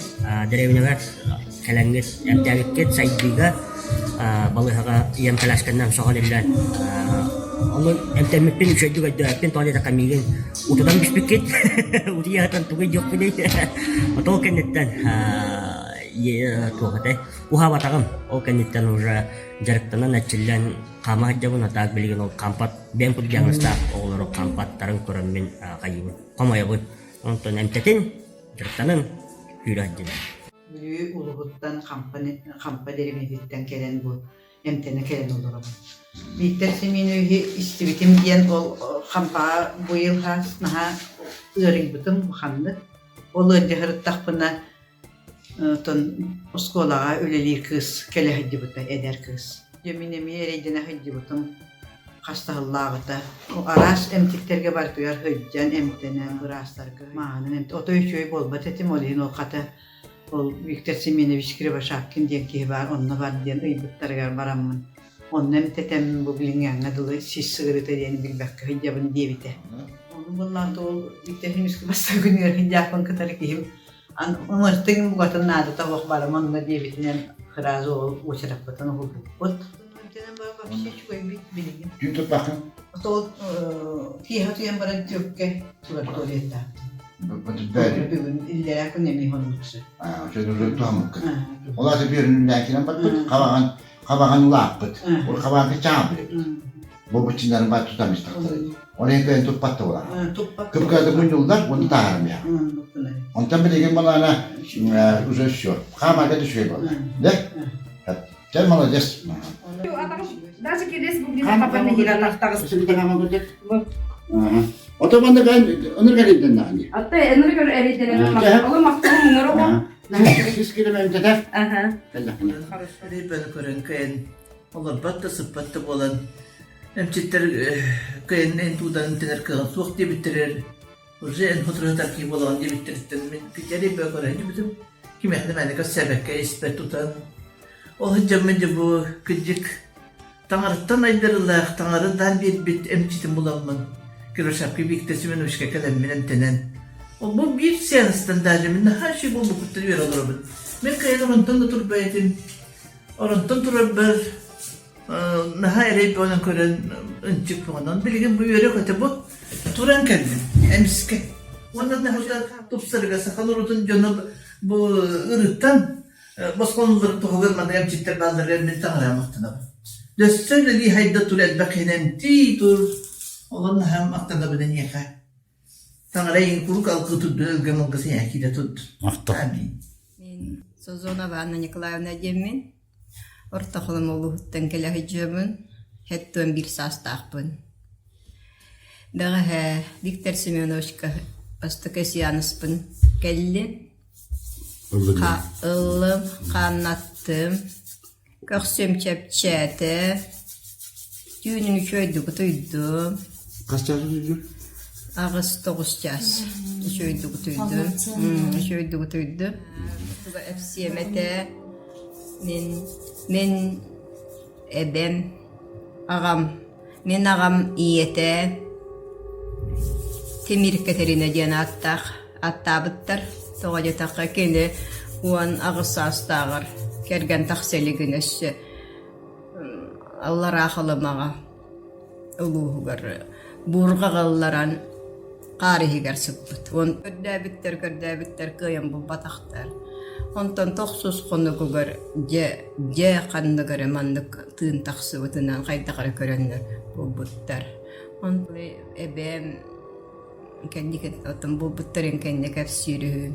дэриэбинэбэр кэлэҥҥит эмтээбиккит сайдыыга балыыһаҕа ийэм колясканан соһон иллээн ону эмтэммиппин үчүгэйдик өйдөөбүппүн тоҕо диэтэххэ миигин утутан түспүккүт утуйа сытан тугу өйдүөхпүнүй ол кэнниттэн туох этэй уһаабатаҕым ол кэнниттэн уже дьарыктанан эрчиллэн хаама сылдьабын а так билигин ол хампат бэйэм курдук диагнозтаах оҕолору хампаттарын көрөммүн хайыыбын хомойобун онтон эмтэтин дьарыктанын күүрэ сылдьабын Бүлүү улууһуттан Хампа дэриэбинэтиттэн кэлэн бу эмтэнэ кэлэн олоробун. Бииктэр Семеновиһы истибитим диэн ол Хампаҕа быйыл хаас наһаа ыарыйбытым улаханнык. Ол ыалдьа сырыттахпына оттон оскуолаҕа үлэлиир кыыс кэлэ сылдьыбыта, эдэр кыыс. Дьэ мин эмиэ эрэйдэнэ сылдьыбытым хастаһыллааҕыта. Араас эмтиктэргэ барытыгар сылдьан эмтэнэн, быраастарга маанын эмт отой үчүгэй буолбат этим, ол иһин ол хата ол Виктор Семенович Кривошапкин диэн киһи баар, онно бар диэн ыйбыттарыгар бараммын, онно эмтэтэммин бу билиҥҥээҥҥэ дылы сис сыгырыта диэни билбэккэ сылдьабын диэбитэ. Ону буоллаҕына ол Виктор Семенович бастакы күнүгэр сылдьааппын кытары киһим ымыртыҥ букатын наадата суох барым онно диэбитинэн. Сразу ол уочараппытын уһулбуппут. Эмтэнэн баран вообще үчүгэйбит билигин. Түүн туппаккын? Ол киэһэ утуйан баран түөккэ турар туалеттаахтын. Бүгүн иллэрээ күн эмиэ хоннуксу. Чөдөрү туһаммыккын. Ол аата бүөрүнүлээн барбыт, хабаҕан хабаҕан улааппыт. Ол хабаҕы чаан билэбит. Бу быччыннарын бар тутан истахтар. Ол иһин кыайан туппат да буолар. Кыпкыата мунньуллар, уонна тааһарым я. Онтон билигин балаана уже все. Хаамарга да үчүгэй буолла. Да? Чэ, молодец. Даже келес бүгүн Ото манна кэн ыныр кэриден наани. Атта ыныр көр эриден Олы мактал муңар ого. Сис килемен тетер. Аха. Рибен көрөн кэн олорбот да сыппат да буолан эмчиттэр кыайан эн туудан эмтэнэр кыаҕын суох диэбиттэрэр уже эн хотуруһутар киһи буолаҕын диэбиттэриттэн мин кичэри бө көрөн дибитим кимиэхэ да мээнэ көрсөөбөккө испэр тутан ол сылдьаммын дьэ бу кырдьык таҥарыттан айдарылаах таҥара даан биэрбит эмчитин буламмын Киросапки Виктор Семеновичка кэлэммин эмтэнэн ол бу биир сеанстан даже мин наһаа үчүгэй буолбуккуттан үөрэ олоробун мин кыайан оронтон да турбай этим Оронтон турарбар наһаа эрэй буолан көрөн ынчык буолан билигин бу үөрэ-көтө бу туран кэллим эмискэ. Уонна наһаа тупсарыга саха норуотун дьоно бу ырыттан босхололлорун туһугар маннык эмчиттэр баалларыгар мин таҥараҕа махтанабын. Өссө үлэлии хайда тур элбэх киһини эмтии тур. Олор наһаа махтанабын эйиэхэ. Таҥара эйигин куруук алгыы турдун, өлгөм алгыс эйиэхэ киирэ турдун. Махтал. Аминь. Мин Созонова Анна Николаевна диэммин. Орто Халыма улууһуттан кэлэ сылдьабын. 71 саастаахпын. Бэҕэһээ Виктор Семеновичка бастакы сеанспын кэллим. Ыллым, хааннаттым. Көхсүм чэпчээтэ. Түүнүн үчүгэйдик утуйдум. Хас чаас утуйдуҥ? 8-9 чаас. Үчүгэйдик утуйдум. Үчүгэйдик утуйдум. Туга эпсиэм этэ. Мин мин эбэм аҕам мин аҕам ийэтэ Тимир Кэтэринэ диэн ааттаах аттаабыттар. Тоҕо диэтэххэ кини 18 саастааҕар кэргэн тахса илигин өссө Аллараа Халымаҕа улууһугар буурҕаҕа ылларан хаар иһигэр сыппыт. Уон көрдөөбүттэр, көрдөөбүттэр кыайан булбатахтар. Онтон тохсус хонугугар дьэ, дьэ ханнык эрэ маннык тыын тахсыбытынан хайдах эрэ көрөннөр булбуттар. Онтон эбээм кэнники оттон булбуттарын кэннэ кэпсиир үһү.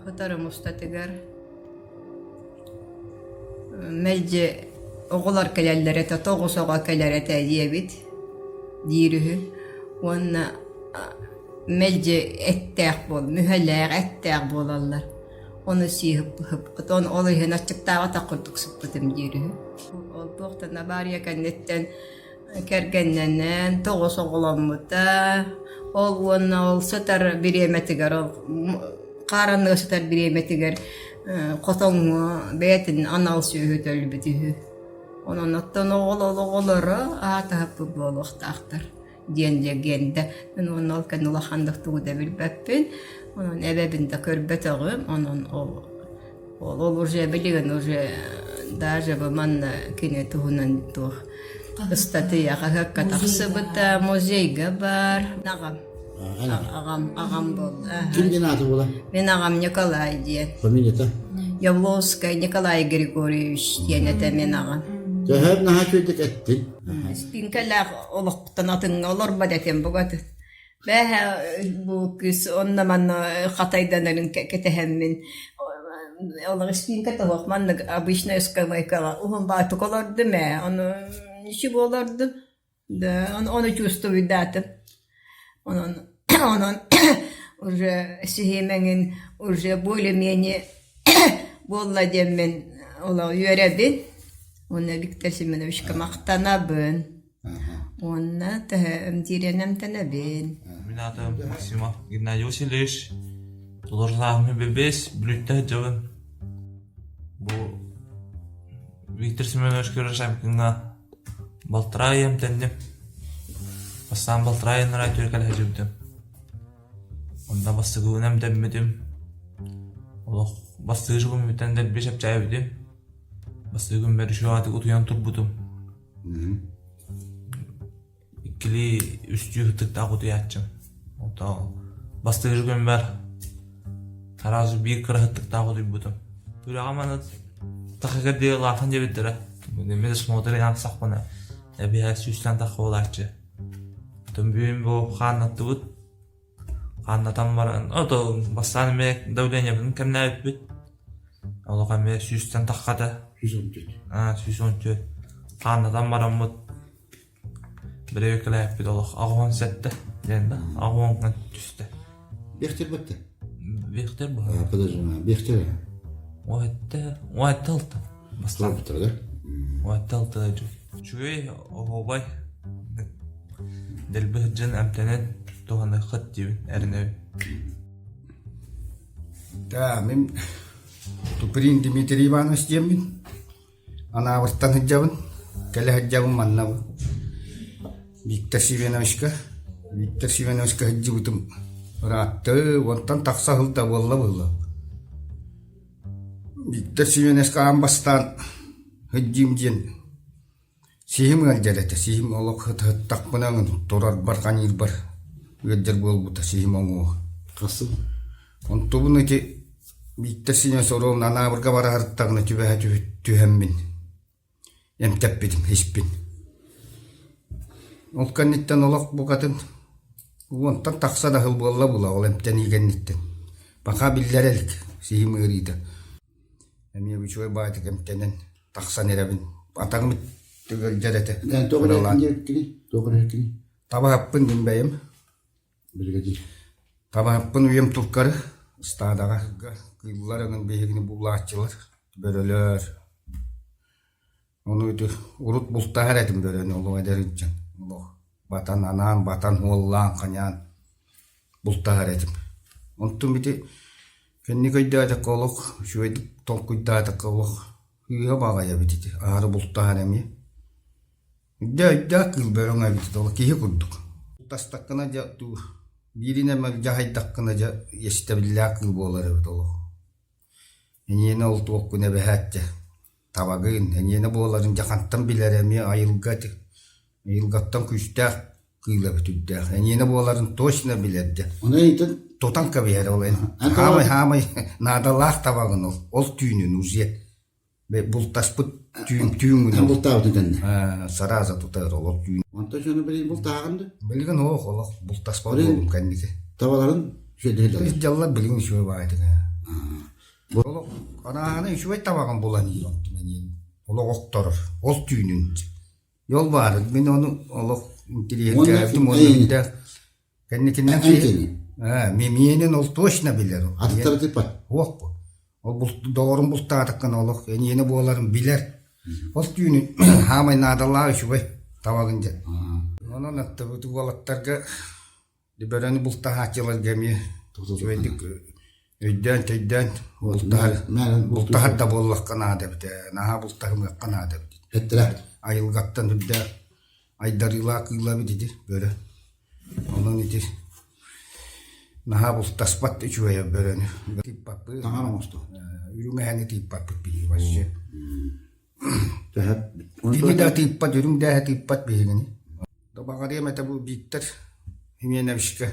Сотору устатыгар мэлдьи оҕолор кэлэллэр этэ, тоҕус оҕо кэлэр этэ диэбит диир үһү. Уонна мэлдьи эттээх буол, мүһэлээх эттээх буолаллар. Ону сии сыппыт, ол иһин аччыктаабатах курдук сыппытым диир үһү. Ол туохтан абаарыйа кэнниттэн кэргэннэнэн тоҕус оҕоломмута. Ол уонна ол сытар бириэмэтигэр ол хааранныга сытар бириэмэтигэр хотоҥҥо бэйэтин анал сүөһүтэ өлбүт үһү. Онон оттон оҕолоро аатаһыппыт буолуохтаахтар диэн легенда. Мин уонна ол кэннэ улаханнык тугу да билбэппин. Онон эбэбин да көрбөтөҕүм. Онон ол Ол уже билигин уже даже бу манна кини туһунан туох ыстатыйа хаһыакка тахсыбыта музейга бар. Аҕам. Аҕам, аҕам буолла. Ким диэн ааты буола? Мин аҕам Николай диэн. Фамилията? Явловскай Николай Григорьевич диэн этэ мин аҕам. Төһө наһаа үчүгэйдик эттин. Спинкэлээх олохтон атыҥҥа олорбот этим бугатын. Бээһэ бу кыыс онно-манна хатайданарын кэтэһэммин олох испиинкэ тоһуох маннык обычная скамейкаҕа уһун баатык олордум ээ ону ничего олордум да ону чувствуйдаатым онон онон уже сиһиэмэҥин уже более-менее буолла диэммин олох үөрэбин уонна Виктор Семеновичка махтанабын Уонна төһө эмтиирэн эмтэнэбин. Мин аатым Максимов Геннадий Васильевич. Толорсааһым бэбиэс, Бүлүүттэ сылдьабын. Бу Виктор Семенович Кирашамкиҥҥа балтараа ый эмтэнним. Бастаан балтараа ыйыннара үтүө кэлэ сылдьыбытым. Онно бастакыбын эмтэммитим. Олох бастыыр күммүттэн дэлби чэпчээбитим. Бастакы күммэр үчүгэй утуйан турбутум. Иккилии, үстүү ытыктаах утуйааччым. Онтон бастакы күммэр сразу биир кыра ытыктаах утуйбутум. Үрэҕим аны тахыга улаатан диэбиттэрэ. Медосмотр сахпына эбиһэ сүүстэн тахха буолааччы. Оттон бүгүн бу хааннаттыбыт. Хааннатан баран, ото бастаан эмиэ давлениебытын кэмнээбиппит. Олох эмиэ сүүстэн таххата. 114. 114. Хааннатан бараммыт Бэрэбиэркэлээппит олох 87 диэн да 80 түстэ. Бехтер бытты. Бехтер бу. Подожди, Бехтер. Уһатта, уһатта алта. Бастаан да? Уһатта алта Үчүгэй оһуобай дэлби сылдьан эмтэнэн туһаныаххыт диибин эрэнэбин. Да, мин Туприн Дмитрий Иванович диэммин. Анаабыртан сылдьабын, кэлэ сылдьабын манна Виктор Семеновичка. Виктор Семеновичка сылдьыбытым ыраатты, уонтан тахса сыл да буолла быһыылаах. Виктор Семеновичка аан бастаан сылдьыым диэн сиһим ыалдьар этэ, сиһим олох сыттахпына турарбар, ханыырбар ыалдьар буолбута сиһим оҥуоҕа. Хасым? Онтубун ити Бииттэ синэ соруом Анаабырга бараһарыттаҕына түбэһэ түһэммин эмтэппитим, испин. Ол кэнниттэн олох букатын уонтан тахса да сыл буолла була ол эмтэнии кэнниттэн. Пока биллэрэ илик сиһим ыарыыта. Эмиэ үчүгэй баайдык эмтэнэн тахсан эрэбин. Атаҕым ыалдьар этэ. Туох Туох Табаһаппын дим бэйэм. Биригэдьиир. Табаһаппын үйэм туркары ыстаадаҕа кыыллар эҥин биһигини булааччылар, бөрөлөр. Ону ити урут бултаһар этим бөрөнү олох эдэр ыччат. Олох батан анаан батан уоллаан ханьаан бултаһар этим. Онтум ити кэнники өйдөөтөххө олох үчүгэйдик толкуйдаатахха олох ыыһа баҕайы эбит ити аһары бултаһар эмиэ. Дьэ өйдөөх кыыл бөрөҥ эбит ол киһи курдук. Тастаккына дьэ туу биирин эмэ дьаһайдаххына дьэ иэстэбиллээх кыыл буолар эбит олох. Эйиэнэ ол туохкун эбэһээт дьэ табагын, эйиэнэ буоларын дьэ хантан билэр эмиэ айылга ити айылгаттан күүстээх кыыл эбит үрдээх. Эйиэнэ буоларын точно билэр дьэ. Ону эйитин Тутан кэбиһэр ол эн. Хаамай хаамай наадалаах табагын ол ол түүнүн уже Бултаспыт түүн түүн Эн бултаабытын кэннэ. Сарааза тутар олох түүн. Онтон дьону билигин бултааҕын да? Билигин оох олох бултаспат буолум кэнники. Табаларын үчүгэйдик Дьаллар билигин үчүгэй баайдык. Олох анааны үчүгэй табаҕын булан иир онтун олох охторор. Ол түүнүн. Жол баар. Мин ону олох интириэһиргээбитим уонна Кэнникиннэн киһи миэнин ол точно билэр. Атыттары тыыппат. Суох бу. Ол доҕорун бултаатаххына олох эйиэнэ буоларын билэр. Ол түүнүн хаамай наадалаах үчүгэй табагын дьэ. Онон аттыбыт уолаттарга бөрөнү бултаһааччыларга эмиэ үчүгэйдик өйдөөн-төйдөөн бултаһар бултаһар да буоллахха наада эбит ээ наһаа бултаһымыахха наада эбит. Эттэрэ. Айылҕаттан үрдээх айдарыылаах кыыла эбит ити бөрө. Онон ити наһаа бултаспат үчүгэйэ бөрөнү. Тыыппаппыт. Таҥара оҥосту. Үрүҥ эһэни тыыппаппыт биһиги вообще. Кини да тыыппат, үрүҥ да эһэ тыыппат биһигини. Баҕарыам этэ бу Виктор Семеновичка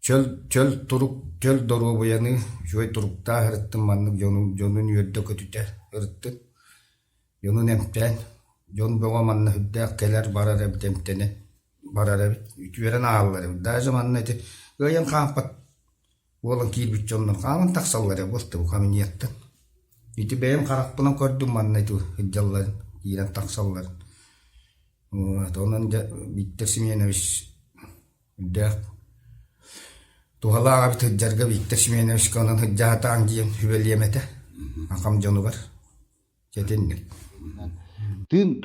Чөл, чөл турук, чөл доруобуйаны, үчүгэй туруктаах ырыттым маннык дьону, дьонун үөрдэ-көтүтэ ырыттым. Дьонун эмтээн, дьон бөҕө манна сүрдээх кэлэр-барар эбит эмтэнэн барар эбит, үтүөрэн ааһаллар эбит. Даже манна ити кыайан хаампат буолан киирбит дьоннор хааман тахсаллар эбит буолта кабинеттан. Ити бэйэм харахпынан көрдүм манна ити сылдьалларын, киирэн тахсалларын. Вот, онон дьэ Виктор Семенович Үрдээх туһалаах эбит сылдьарга Виктор Семеновичка онон сылдьаатаан диэн сүбэлиэм этэ акам дьонугар дьэтинник Тыын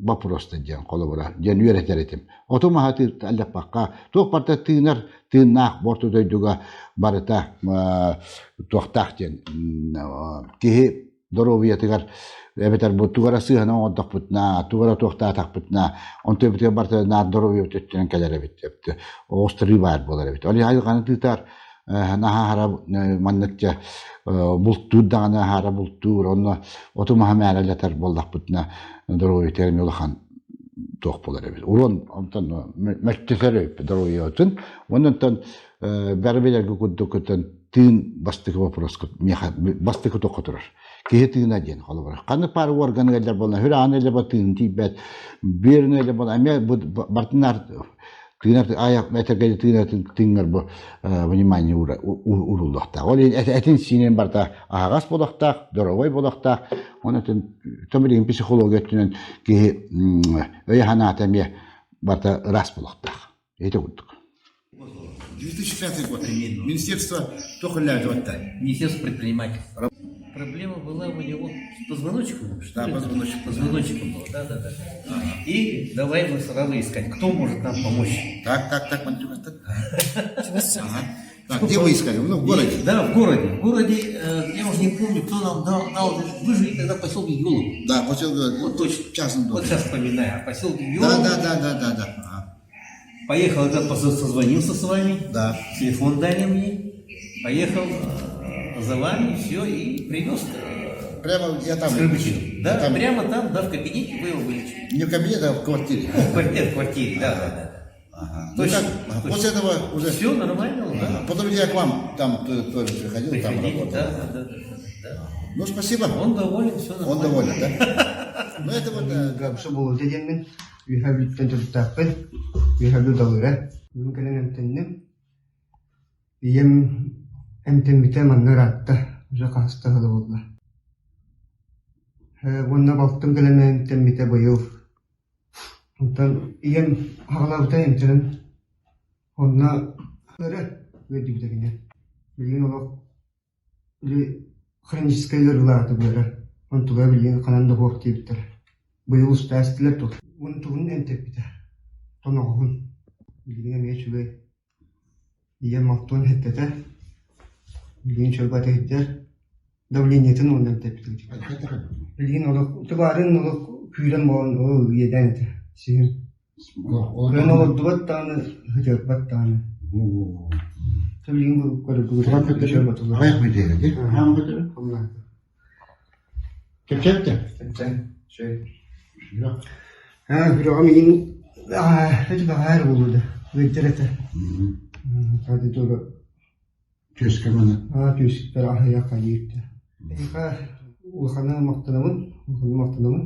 боппуруоста диэн холобура диэн үөрэтэр этим. Оту маһа тыырталлаппакка туох барыта тыынар тыыннаах борто дойдуга барыта туохтаах диэн киһи доруобуйатыгар эбэтэр бу тугу эрэ сыыһаны оҥордохпутуна, тугу эрэ туохтаатахпытына, онтуйбутугар барыта наар доруобуйабыт өттүнэн кэлэр эбит. Оҕустарыы баар буолар эбит. Ол айылҕаны тыытар. Наһаа аһара маннык дьэ бултуур даҕаны аһара бултуур, онно оту маһы мээрэлэтэр буоллахпытына доруобуйатыгар эмиэ улахан туох буолар эбит. Урон онтон мөлтөтөр эбит доруобуйатын. Онон бары билэргэ курдук тыын бастакы вопроска миэхэ бастакы тоххо турар. Киһи тыына диэн холобура. Ханнык паар органы эллэр буолла, хүрэҕин эллэр ба тыын тиийбэт, бүөрүн эллэр буолла, эмиэ бартынар тыынар аяк этэргэ тыына тыыҥҥар бу внимание ууруллуохтаах. Ол этин сиинин барыта аһаҕас буолуохтаах, здоровой буолуохтаах. Онон билигин психология өттүнэн киһи өйө-санаата эмиэ барыта ыраас буолуохтаах. Ити курдук. 2005 год. Министерство только Министерство предпринимательства. Проблема была у него с позвоночником, что Да, ли? позвоночник. Позвоночником было, да, да, да. И давай мы сразу искать, кто может нам помочь. Так, так, так, Ага. Так, где вы искали? Ну, в городе. Да, в городе. В городе, э, я уже не помню, кто нам дал, дал вы жили тогда в поселке Юлово. Да, поселок, Вот точно. Частный дом. Вот сейчас вспоминаю, поселке Юлово. Да, да, да, да, да, да. Ага. Поехал, я созвонился с вами. Да. Телефон дали мне. Поехал э, за вами, все, и привез. Э, прямо я там. Скрыбычев. Да, там. прямо там, да, в кабинете вы его вылечили. Не в кабинете, а в квартире. Ну, в квартире, в квартире, да, да, да. Ага. Точно, ну, так, точно. После этого уже... Все нормально, да. Ага. Потом я к вам там тоже приходил, там Приходили, работал. да, да, да, да, да. Ну, спасибо. Он доволен, все нормально. Он доволен, да? Ну, это вот... Габса буолута диэммин үөһэ Бүлүүттэн төрүттээхпин, Үөһэ Бүлүү Далыыра. Бүгүн кэлэн эмтэнним. Ийэм эмтэммитэ манна ыраатта, уже хаһыс да сыла буолла. Уонна балтым кэлэн эмтэммитэ быйыл. Онтон ийэм аҕалаабыта эмтэнэн, онно өрө үөрдүбүтэ кини. Билигин олох Били хроническай ыарыылаата быара, онтуга билигин ханан да суох диэбиттэр. Быйыл устаа эстилэр дуо? Онтугун эмтэппитэ, тоноҕоһун. Билигин эмиэ үчүгэй. Ийэм алтыан иһиттэтэ, билигин үчүгэй батыһыйдар, давлениетын уонна эмтэппит. Билигин олох тубаарын олох күүрэн буолан оо иэдээн этэ сиһим. Кыайан олордубат даҕаны, сытыарбат даҕаны. Кэпсэттэ. Сүрэҕим иин баҕаар буолуо да ыалдьар этэ. Түөскэ маны. Аа түөспэр аһыйа хайыыр да. Эһиэхэ улаханы махтанабын, улаханы махтанабын.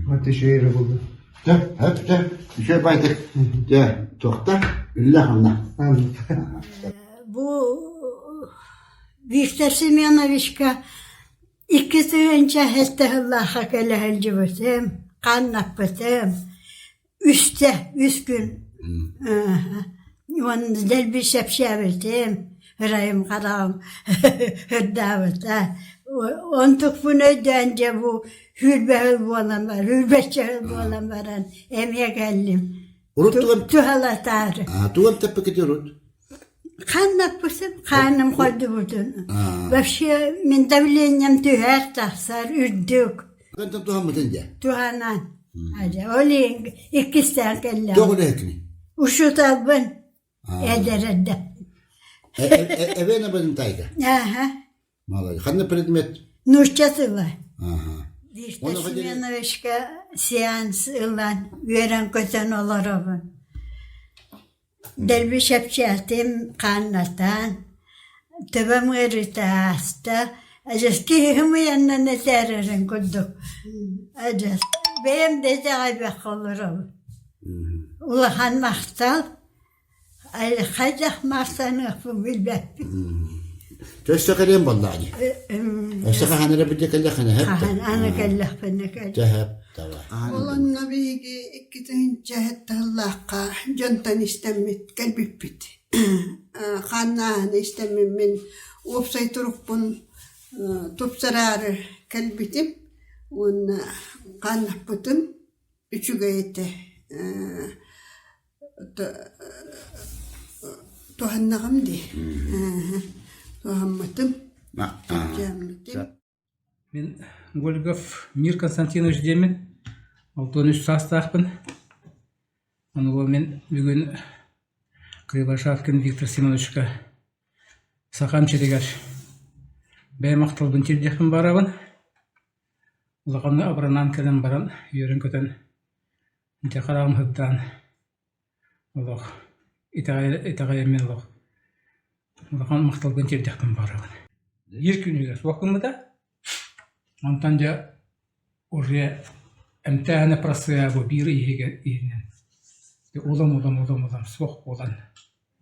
Уонна үчүгэй эрэ буоллун. Дьэ, һэп дьэ, үчүгэй байтык. Дьэ, туохта, үллэх онно. Бу Виктор Семеновичка 2007 сыллаахха кэлэ сылдьыбытым, хааннаппытым. Үстэ, үс күн уонна дэлби сэпсээбитим, ырайым хараҕым ырдаабыта. Онтукпун өйдөөн дьэ бу сүүрбэһил буолан баран, сүүрбэччэ сыл буолан баран эмиэ кэллим. Урут туган Туһалатаары. Туган тэппикити урут? Ханнаппытым, хааным хойдубутун. Вообще мин давлением түһэр тахсар үрдүк. Кантан туһаммытын дьэ? Туһанан. Ол иккистээн кэллэҕим. Тоҕо үлэһиккиний? Учууталбын эдэр эрдэ. Эбэн эбэн тайга? Аха. Молодец. Ханна предмет? Нуучча тыла. Ага. Виктор Семеновичка сеанс ылан үөрэн-көтөн олоробун. Дэлби чэпчээтим, хааннатан, төбөм ыарыыта ааста, адьас киһим ыйаннан этээрэрин курдук адьас бэйэм да итэҕэйбэккэ олоробун. Улахан махтал, хайдах махтаныахпын билбэппин. Өссө кэлиэн буоллаҕа дии. Өссө хаһан эрэ бу кэллэххинэ сөп Хаһан аны кэллэхпинэ кэл. Сөп давай. Ол онно биһиги 2007 сыллаахха дьонтон истэммит кэлбиппит. Хааннааһыны истэммин уопсай турукпун тупсараары кэлбитим уонна хааннаппытым үчүгэй этэ. Туһаннаҕым дии. Туһаммытым, чэпчээммитим. Мин Гольгов Мир Константинович диэммин, 63 саастаахпын. Ону мин бүгүн Кривошапкин Виктор Семеновичка Сахам сиригэр бэйэм махталбын тиэрдиэхпин баҕарабын. Улаханнык абыранаан кэлэн баран үөрэн-көтөн дьэ хараҕым сырдаан олох итэҕэйэммин олох улахан махталбын тиэрдиэхпин баҕарабын. Биир күнүгэр суох гыммыта. Онтон дьэ уже эмтээһинэ процеһа бу биир иһигэр иһинэн улам-улам улам-улам суох буолан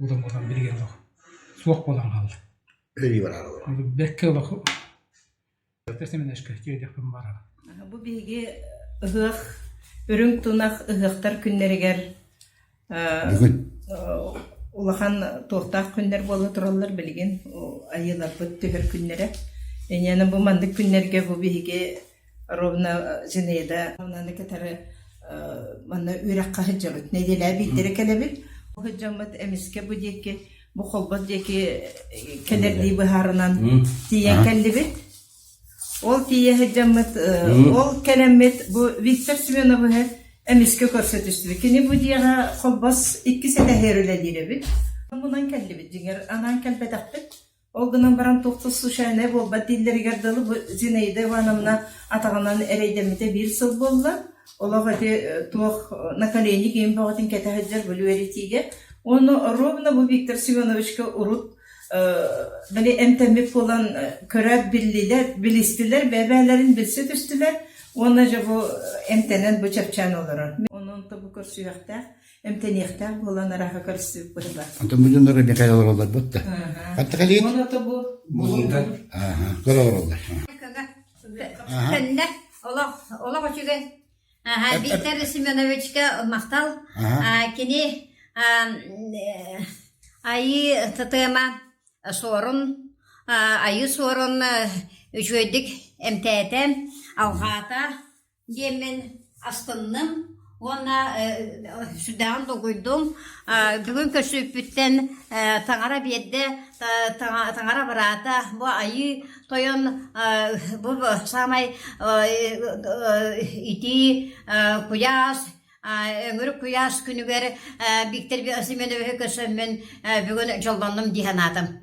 улам-улам билигин олох суох буолан хаалла. Өлүү бараары олорор. Бэркэ олох Семенешка тиэрдиэхпин баҕарабын. Бу биһиги ыһыах үрүҥ тунах ыһыахтар күннэригэр Бүгүн улахан туохтаах күннэр буола тураллар билигин айыыларбыт түһэр күннэрэ. Инньэ бу маннык күннэргэ бу биһиги ровно Зинаида Ивановнаны кытары манна үөрэххэ сылдьабыт. Нэдиэлэ биирдэрэ кэлэбит. Сылдьаммыт эмискэ бу диэки бу холбос диэки кэлэрдии быһаарынан тиийэн кэллибит. Ол тиийэ сылдьаммыт, ол кэлэммит бу Виктор Семеновиһы эмискэ көрсө түстүбүт. Кини бу дьиэҕэ холбос иккис этээһигэр үлэлиир эбит. Мунан кэллибит, дьиҥэр анаан кэлбэтэхпит. Ол гынан баран туох да случайнай буолбат дииллэригэр дылы бу Зинаида Ивановна атаҕынан эрэйдэммитэ биир сыл буолла. Олох ити туох наколенник иин бөҕөтүн кэтэ сылдьар бу үөрэтиигэ. Уонна ровно бу Виктор Семеновичка урут били эмтэммит буолан көрөөт биллилэр, билистилэр, бэйэ-бэйэлэрин билсэ түстүлэр уонна дьэ бу эмтэнэн бу чэпчээн олорор. Онон бу көрсүһүөхтээх, эмтэниэхтээх буолан арааһа көрсүбүт быһыылаах. Онтон бу дьоннор Михаил олороллор бутта. Хатта кэлиит? Уонна бу Аха, көрө олороллор. Көннө, олох олох үчүгэй. Виктор Семеновичка махтал. Кини айыы тытыма суорун айыы суорун үчүгэйдик эмтээтэ, алҕаата диэммин астынным уонна сүрдээҕин долгуйдум. Бүгүн көрсүбүппүттэн таҥара биэрдэ, таҥара быраата бу айыы тойон бу саамай итии куйаас өҥүрүк куйаас күнүгэр Виктор Семеновиһы көрсөммүн бүгүн дьоллоннум дии санаатым.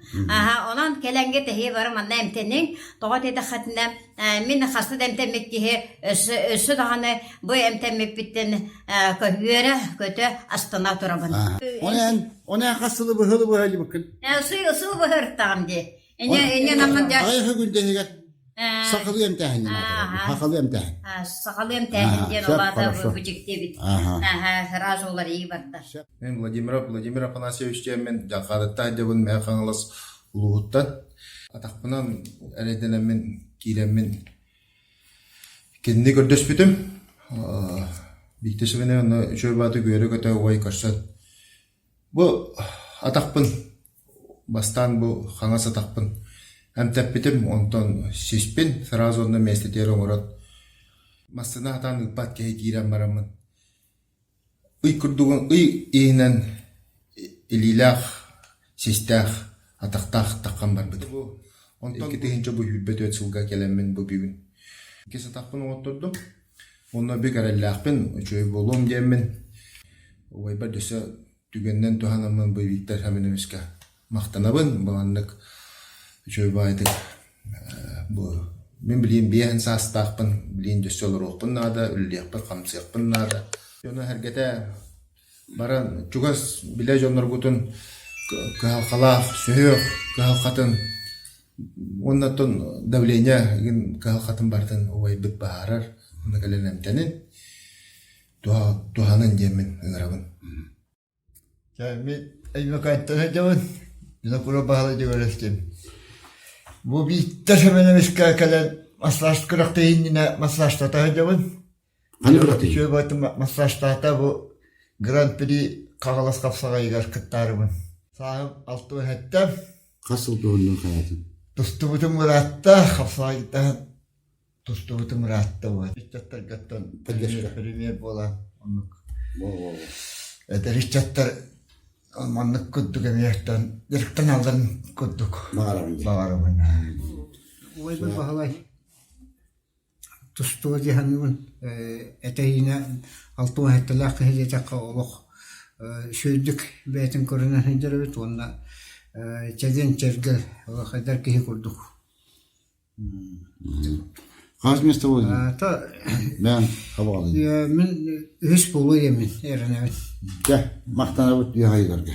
Онон кэлэҥҥэ тэһии бары манна эмтэниҥ. Тоҕо диэтэххитинэ мин хаста да эмтэммит киһи өссө даҕаны бу эмтэммиппиттэн көһүөрэ көтө астына турабын. Онон онон хас сылы быһылы быһылыбыккын? Сыл быһыртаҕым дии. Эне эне наммын дьэ. Аҕыйах күн Сахалыы эмтээһин диэн Сахалыы эмтээһин. Сахалыы эмтээһин диэн улаата бу дьиктибит. Сразу уларыйыы барда. Мен Владимиров Владимир Афанасьевич диэммин Дьалхаадыттан дьабын Мэҥэ Хаҥалас улууһуттан атахпынан эрэйдэнэммин киирэммин кинини көрдөспүтүм. Биирдэ сүбэнэ онно үчүгэй бааты үөрэ-көтө убай көрсөн Бу атахпын бастаан бу хаҥас атахпын эмтэппитим, онтон сиспин сразу онно миэстэтигэр оҥорон массыына сатаан ыыппат киһи киирэн бараммын ый курдугун ый иһинэн илиилээх, систээх, атахтаах таххан барбытым. Онтон 2000 бу 24 сылга кэлэммин бу бүгүн иккис атахпын оҥоттордум. Онно бүк эрэллээхпин, үчүгэй буолуом диэммин убайбар өссө түгэнинэн туһанаммын бу Виктор Семеновичка махтанабын. Бу маннык үчүгэй баайдык бу мин билигин биэһин саастаахпын, билигин өссө олоруохпун наада, үлэлиэхпин-хамсыахпын наада. Дьону эһэргэтэ баран чугас билэ дьонноргутун кыһалҕалаах, сүһүөх кыһалҕатын Уонна оттон давление игин кыһалҕатын барытын убайбыт быһаарар, онно кэлэн эмтэнин, туһанын диэммин ыҥырабын. Мин Өймөкөөнтөн сылдьабын, Винокуров Баһылай Дьөгүөрүстүм. Бу Бииктэр Семеновичка кэлэн массаж күрэхтэһии иннинэ массажтата сылдьабын. Үчүгэй баҕайытык массажтаата бу Гран-при Хаҥалас хапсаҕайыгар кыттаарыбын. Сааһым 67. Хас сыл туһуннун хайатын? Тустубутум ыраатта, хапсаҕайдаһан тустубутум ыраатта буолар. Ыччаттаргаттан премьер буолан оннук. Эдэр ыччаттар маннык курдук эмиэхтэн дьарыктаналларын курдук баҕарабын. Баҕарабын. Убайбын Баһылай Тустууга дии саныыбын этэһиинэ 67-лээх киһи диэтэххэ олох үчүгэйдик бэйэтин көрүнэн сылдьар эбит уонна Чэгиэн-чэргэл, эдэр киһи курдук. Хас место буолла? Бэйэҥ хабаҕалыын. Мин үһүс буолуо диэммин эрэнэбин. Дьэ, махтанабыт үөх айыларга.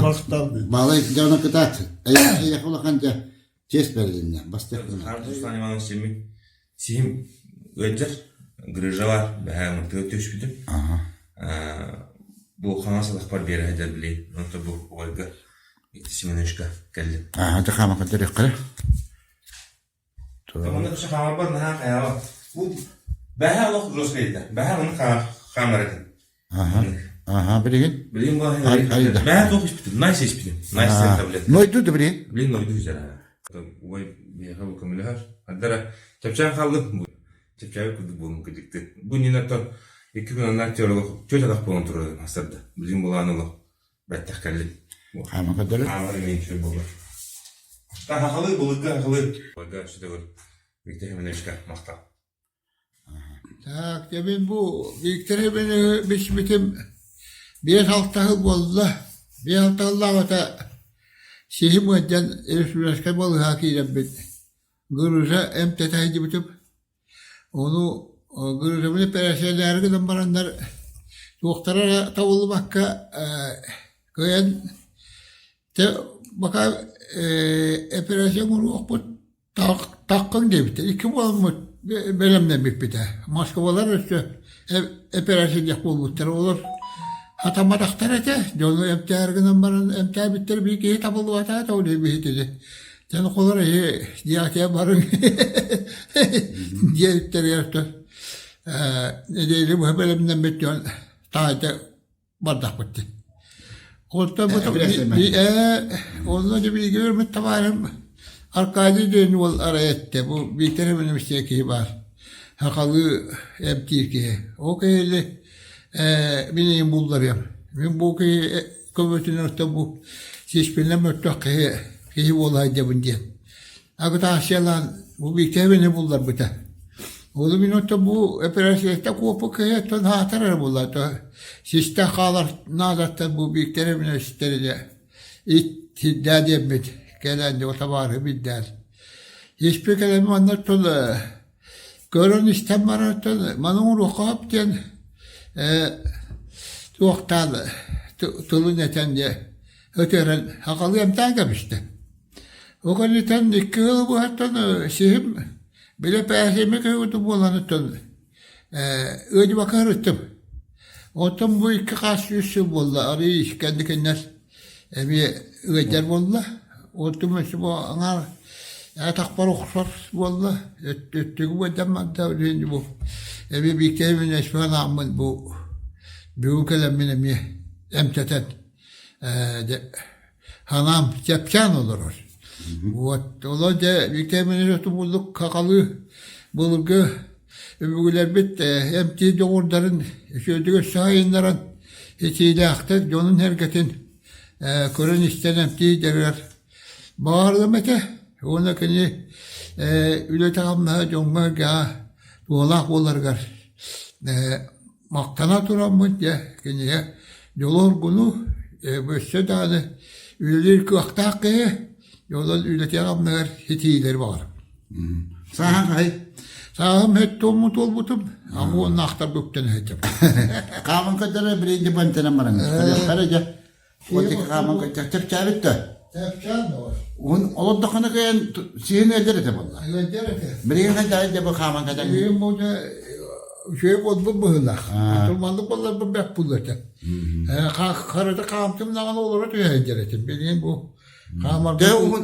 Махтал. Баалай дьоно кытаат. Эйиэхэ улахан дьэ честь бэрилиннэ. Бастык. Руслан Иванович симмин сиһим ыалдьар, грыжа бар, бэһээ мыртыга түспүтүм. Бу хаҥас атахпар биэрэ сылдьар билигин. Онто бу убайга Ити Семеновичка кэллим. Аа, дьэ хаама көрдөрүөххэ. Онно өссө хаамарбар наһаа хайаҕа. Бу бэһэ олох жестко этэ. Бэһэ ону хаамар этим. Аха. Аха, билигин. Билигин бу бэһэ туох испитим, найс испитим. Найс таблетка. Нойду да билигин. Билигин нойду үсэр. Убай биһиэхэ бу көмөлөһөр. Ардара чэпчээн хааллым. Чэпчээбит курдук буолум кырдьыкты. Бу иннинэ икки күн аннаа теоролог чөт атах буолан турар астарда. Билигин булаан олох Бэттэх кэллим. Хаама көрдөрөр. Хаама эмиэ үчүгэй буолар. Хахалыы былыргы хахалыы. Былыргы сүтөгөр Виктор Семеновичка махтал. Так, дьэ мин бу Виктор Семеновиһы билсибитим 5-6 сыл буолла. 5-6 сыллааҕыта сиһим ыалдьан республиканскай балыыһаҕа киирэммит грыжа эмтэтэ сылдьыбытым. Ону грыжабын эпэрээссийэлээри гынан бараннар туохтара эрэ табыллыбакка кыайан дьэ пока эпэрээссийэ оҥоруохпут таххыҥ диэбиттэр. Икки буоламмыт бэлэмнэммиппит ээ. Москвалар өссө эпэрээссийэлиэх буолбуттар. Олор хатамматахтар этэ. Дьону эмтээри гынан баран эмтээбиттэр биир киһи табыллыбатаҕа этэ ол иһин Дьон холор эһи дьиэҕитигэр барыҥ диэбиттэригэр нэдиэлэ быһа бэлэмнэммит дьон таайда бардахпыт дии. Онтон онно бииргэ үөрэммит табаарым Аркадий диэн уол арай эттэ бу Биитэр Иванович киһи баар сахалыы эмтиир киһи. Ол киһини мин эйигин булларыам. Мин бу киһи көмөтүнэн оттон бу сиспинэн мөлтөх киһи киһи буола сылдьабын диэн. Агитациялаан бу биитэбини булларбыта. Ол мин оттон бу операцията куоппут киһи оттон аатар эрэ буолла то систэн хаалар наадаттан бу бииктэри истэринэ ит сирдээ диэммит кэлэн дьэ табаарыһы билдээн. Испи кэлэн манна оттон Көрөн истэн барартан маны оҥоруохха сөп диэн туохтаан тылын этэн дьэ өтөрөн сахалыы эмтээн кэбистэ. Ол кэнниттэн икки сыл быһаттан сиһим били пээсимик киһи буоланыттан ыадьыбакка сырыттым. Оттон бу икки хас үс сыл буолла арыый кэнникиннэр эмиэ ыалдьар буолла. Онтум өссө бу аҥаар атахпар охсор буолла. Өттүгүм ыалдьан барда бу эмиэ бииргэ эминэспээн ааммын бу бүгүн кэлэммин эмиэ эмтэтэн санаам чэпчээн олорор. Вот олор дьэ бииргэ эминэс буллук хахалыы былыргы Өбүгэлэрбит эмтиир дьоҕурдарын үчүгэйдик өссө сайыннаран, итиилээхтэр дьонун-сэргэтин көрөн-истэн эмтиир дьарыгар баҕарыам этэ. Уонна кини үлэтэ-хамнаһа дьоҥҥо-сэргэҕэ туһалаах буоларыгар махтана тураммын, дьэ, кинигэ дьолу-оргуну өссө даҕаны үлэлиир кыахтаах киһи, онон үлэтигэр-хамнаһыгар ситиһиилэри баҕарабын. Сааһыҥ хай? Сааһым һөттуоммун туолбутум, ама уоннаахтарга үктэн сылдьабын. Хааман көрдөрө билигин бантынан бараҥ. Көрүөххэ дьэ. Отик хааман чэпчээбит да. Чэпчээн да Уһун олордоххуна кыайан сиһин ыалдьар этэ буолла. Ыалдьар этэ. Билигин хайдах дьэ бу хааман кэтэн. Билигин бу дьэ үчүгэй буолбут быһыылаах. Турманнык буолларбын бэрт буолла этэ. Харыта хаамтым даҕаны олоро түһэ сылдьар этим. Билигин бу Дьэ уһун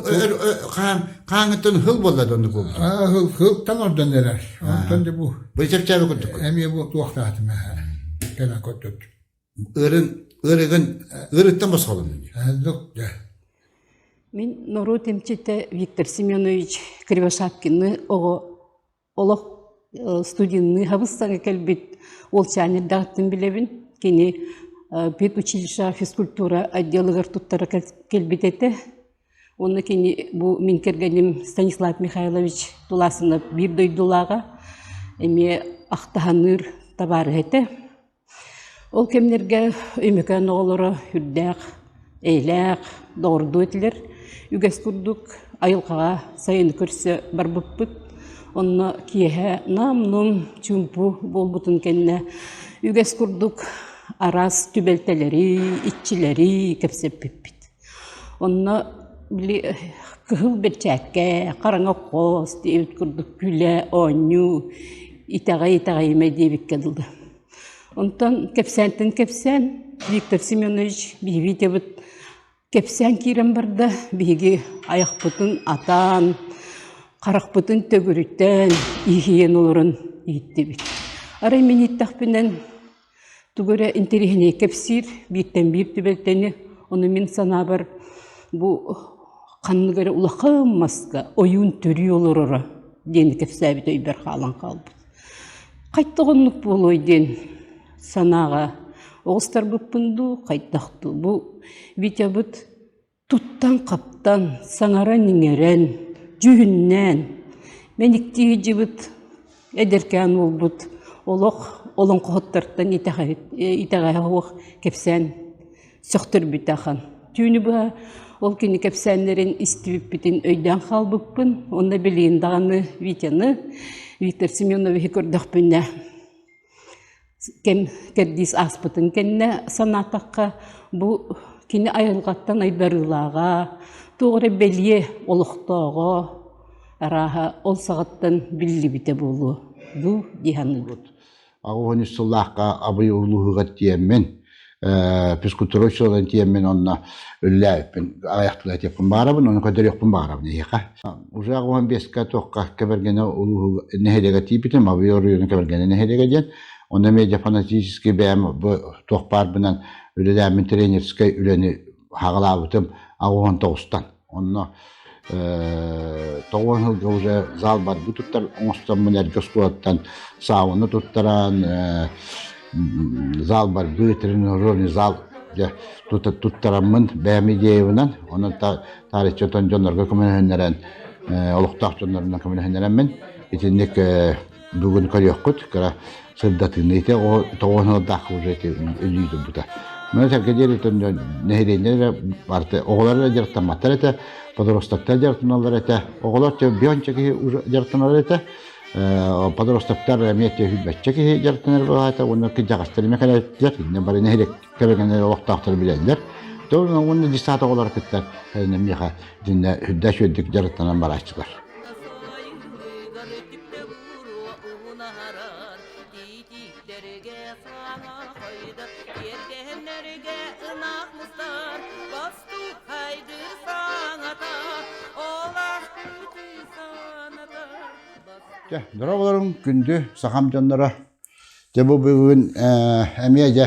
хааҥыттан хыл буолла да оннук буолбут. Хыл хылтан ордон эрэр. Онтон дьэ бу. Бу чэпчээби курдук. Эмиэ бу туохтаатым ээ. Кэлэн көрдөт. Ыарын ыарыгын ыарыттан босхолонун. Док дьэ. Мин норуот эмчитэ Виктор Семенович Кривошапкины оҕо олох студенныы хабыс-саҥа кэлбит уолчаан эрдэҕиттэн билэбин. Кини педучилище физкультура отделыгар туттара кэлбит этэ. Уонна кини бу мин кэргэним Станислав Михайлович Туласынов биир дойдулааҕа, эмиэ ахтаһаныыр табаарыһа этэ. Ол кэмнэргэ Өймөкөөн оҕолоро үрдээх. Эйэлээх, доҕордуу этилэр. Үгэс курдук айылҕаҕа сайыны көрсө барбыппыт. Онно киэһэ нам-нум чуумпу буолбутун кэннэ үгэс курдук араас түбэлтэлэри, иччилэри кэпсэппиппит. Онно били кыһыл бэрчээккэ, хараҥа хос диэбит курдук күлэ, оонньуу, итэҕэй-итэҕэйимэ диэбиккэ дылы. Онтон кэпсээнтэн кэпсээн Виктор Семенович биһиги Витябыт кэпсээн киирэн барда. Биһиги айахпытын атаан, харахпытын төгүрүтэн, иһийэн олорон иһиттибит. Арай мин иһиттэхпинэн тугу эрэ интэриэһинэй кэпсиир, бииртэн биир түбэлтэни, ону мин санаабар бу ханнык эрэ улахан маска ойуун төрүү олороро диэни кэпсээбит өйбөр хаалан хаалбыт. Хайдах оннук буолуой диэн санааҕа оҕустарбыппын дуу, хайдах дуу. Бу Витябыт туттан-хаптан, саҥаран-иҥэрэн, дьүһүннээн, мэниктии сылдьыбыт эдэркээн уолбут олох олоҥхоһуттартан итэҕэһэ суох кэпсээн сөхтөрбүтэ ахан. Түүнү быһа ол кини кэпсээннэрин истибиппитин өйдөөн хаалбыппын. Уонна билигин даҕаны Витяны, Виктор Семеновиһы көрдөхпүнэ кэм кэрдиис ааспытын кэннэ санаатахха бу кини айылҕаттан айдарыылааҕа, туох эрэ бэлиэ олохтооҕо арааһа ол саҕаттан биллибитэ буолуо дуу дии саныыбын. 83 сыллаахха Абый улууһугар тиийэммин, физкультура учууталын тиийэммин онно үлэлээбиппин аҕыйах тыл этиэхпин баҕарабын, ону көрдөрүөхпүн баҕарабын эһиэхэ. Уже 85-кэ туохха Кэбэргэнэ улууһу нэһилиэгэ тиийбитим, Абый оройуонун Кэбэргэнэ нэһилиэгэ диэн. Онно эмиэ фанатический бэйэм бу туох баарбынан үлэлээммин тренерскэй үлэни хаҕалаабытым 89-тан. Онно тоҕуон сылга уже зал барбы туттар оҥостоммун эргэ оскуолаттан сауна туттаран зал барбы тренажерный зал дьэ туттараммын бэйэм идеябынан онон таарыччы отон дьоннорго көмөлөһүннэрэн олохтоох дьоннорунан көмөлөһүннэрэммин итинник бүгүн көрүөххүт кыра сырдатыыны ити тоҕуоһунардаах уже ити өлүү турбута. Маны сэргэ диэри нэһилиэнньэ эрэ барыта оҕолор эрэ дьарыктамматтар этэ, подростоктар дьарыктаналлар этэ. Оҕолор бионча киһи уже дьарыктаналлар этэ. Подростоктар эмиэ түһүлбэччэ киһи дьарыктанар буолаата уонна кырдьаҕастар эмиэ кэлээттилэр. Иннэ бары нэһилиэк кэбэгэннэр олохтоохтор билэллэр. Уонна десант оҕолор кытта миэхэ итиннэ үрдээх үөрдүк дьарыктанан барааччылар. Дьэ, дорооболоруҥ күндү сахам дьонноро. Дьэ бу бүгүн эмиэ дьэ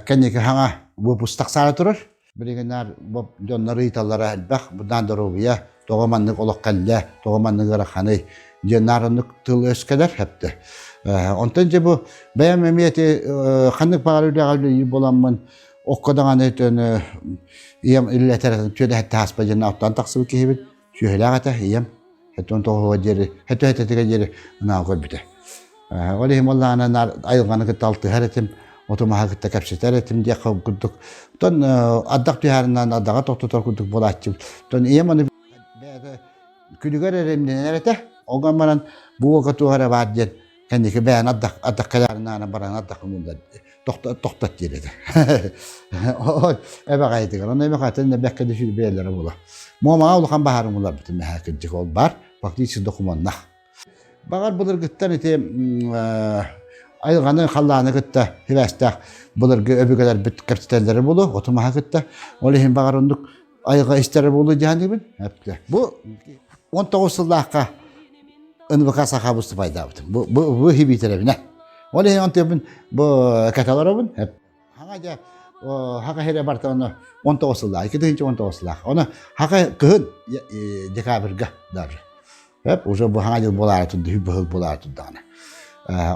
кэнники хаҥа выпуск саара турар. Билигин наар дьоннор ыйыталлара элбэх, быдан доруобуйа, тоҕо маннык олох кэллэ, тоҕо маннык ыараханый диэн наар оннук тыл өс кэлэр хэптэ. Онтон дьэ бу бэйэм эмиэ ити ханнык баҕар үлэҕэ үлэлиир буоламмын окко даҕаны ийэм үлэлэтэр түөдэһэтте ааспа диэн оттоон тахсыбыт киһибин сүөһүлээх этэ ийэм Хэттон тоҕуһуга диэри, хэттө хэтэтигэ диэри ынааҕы көрбүтэ. Ол иһин буоллаҕына наар айылҕаны кытта алтыһар этим, оту-маһы кытта кэпсэтэр этим диэххэ курдук. Оттон ардах түһэринэн ардаҕа тохтотор курдук буолааччыбыт. Оттон ийэм аны бэйэтэ күнүгэр эрэ имнэнэр этэ. Ол гынан баран бу уолга туох эрэ баар диэн кэнники бэйэни ардах ардах кэлээрин баран ардах тохтот диир этэ. Эбэҕэйитигэр онно эбэҕэйтэн бэккэ да бэйэлэрэ буола. Муомаҕа улахан баһаарым уларбытым мэһэ кырдьык ол бар фактически докумуоннах. Баҕар былыргыттан ити айылҕаны халлааны кытта сибээстээх былыргы өбүгэлэрбит кэпсэтэллэрэ буолуо оту маһы кытта ол иһин баҕар оннук айылҕа истэрэ буолуо диэханыбын бу 19 сыллаахха НВК саха выступайдаабытым бу бу хибиитэрэбинэ ол иһин онтуйбун бу кэтэлоробун хаҥа дьэ хака хире барта оны 19 сыллаах 2019 сыллаах оны хака кыһын декабрьга даже Эп уже бу хаҥа дьыл буолаары турда үп быһыл буолаары турдаҕына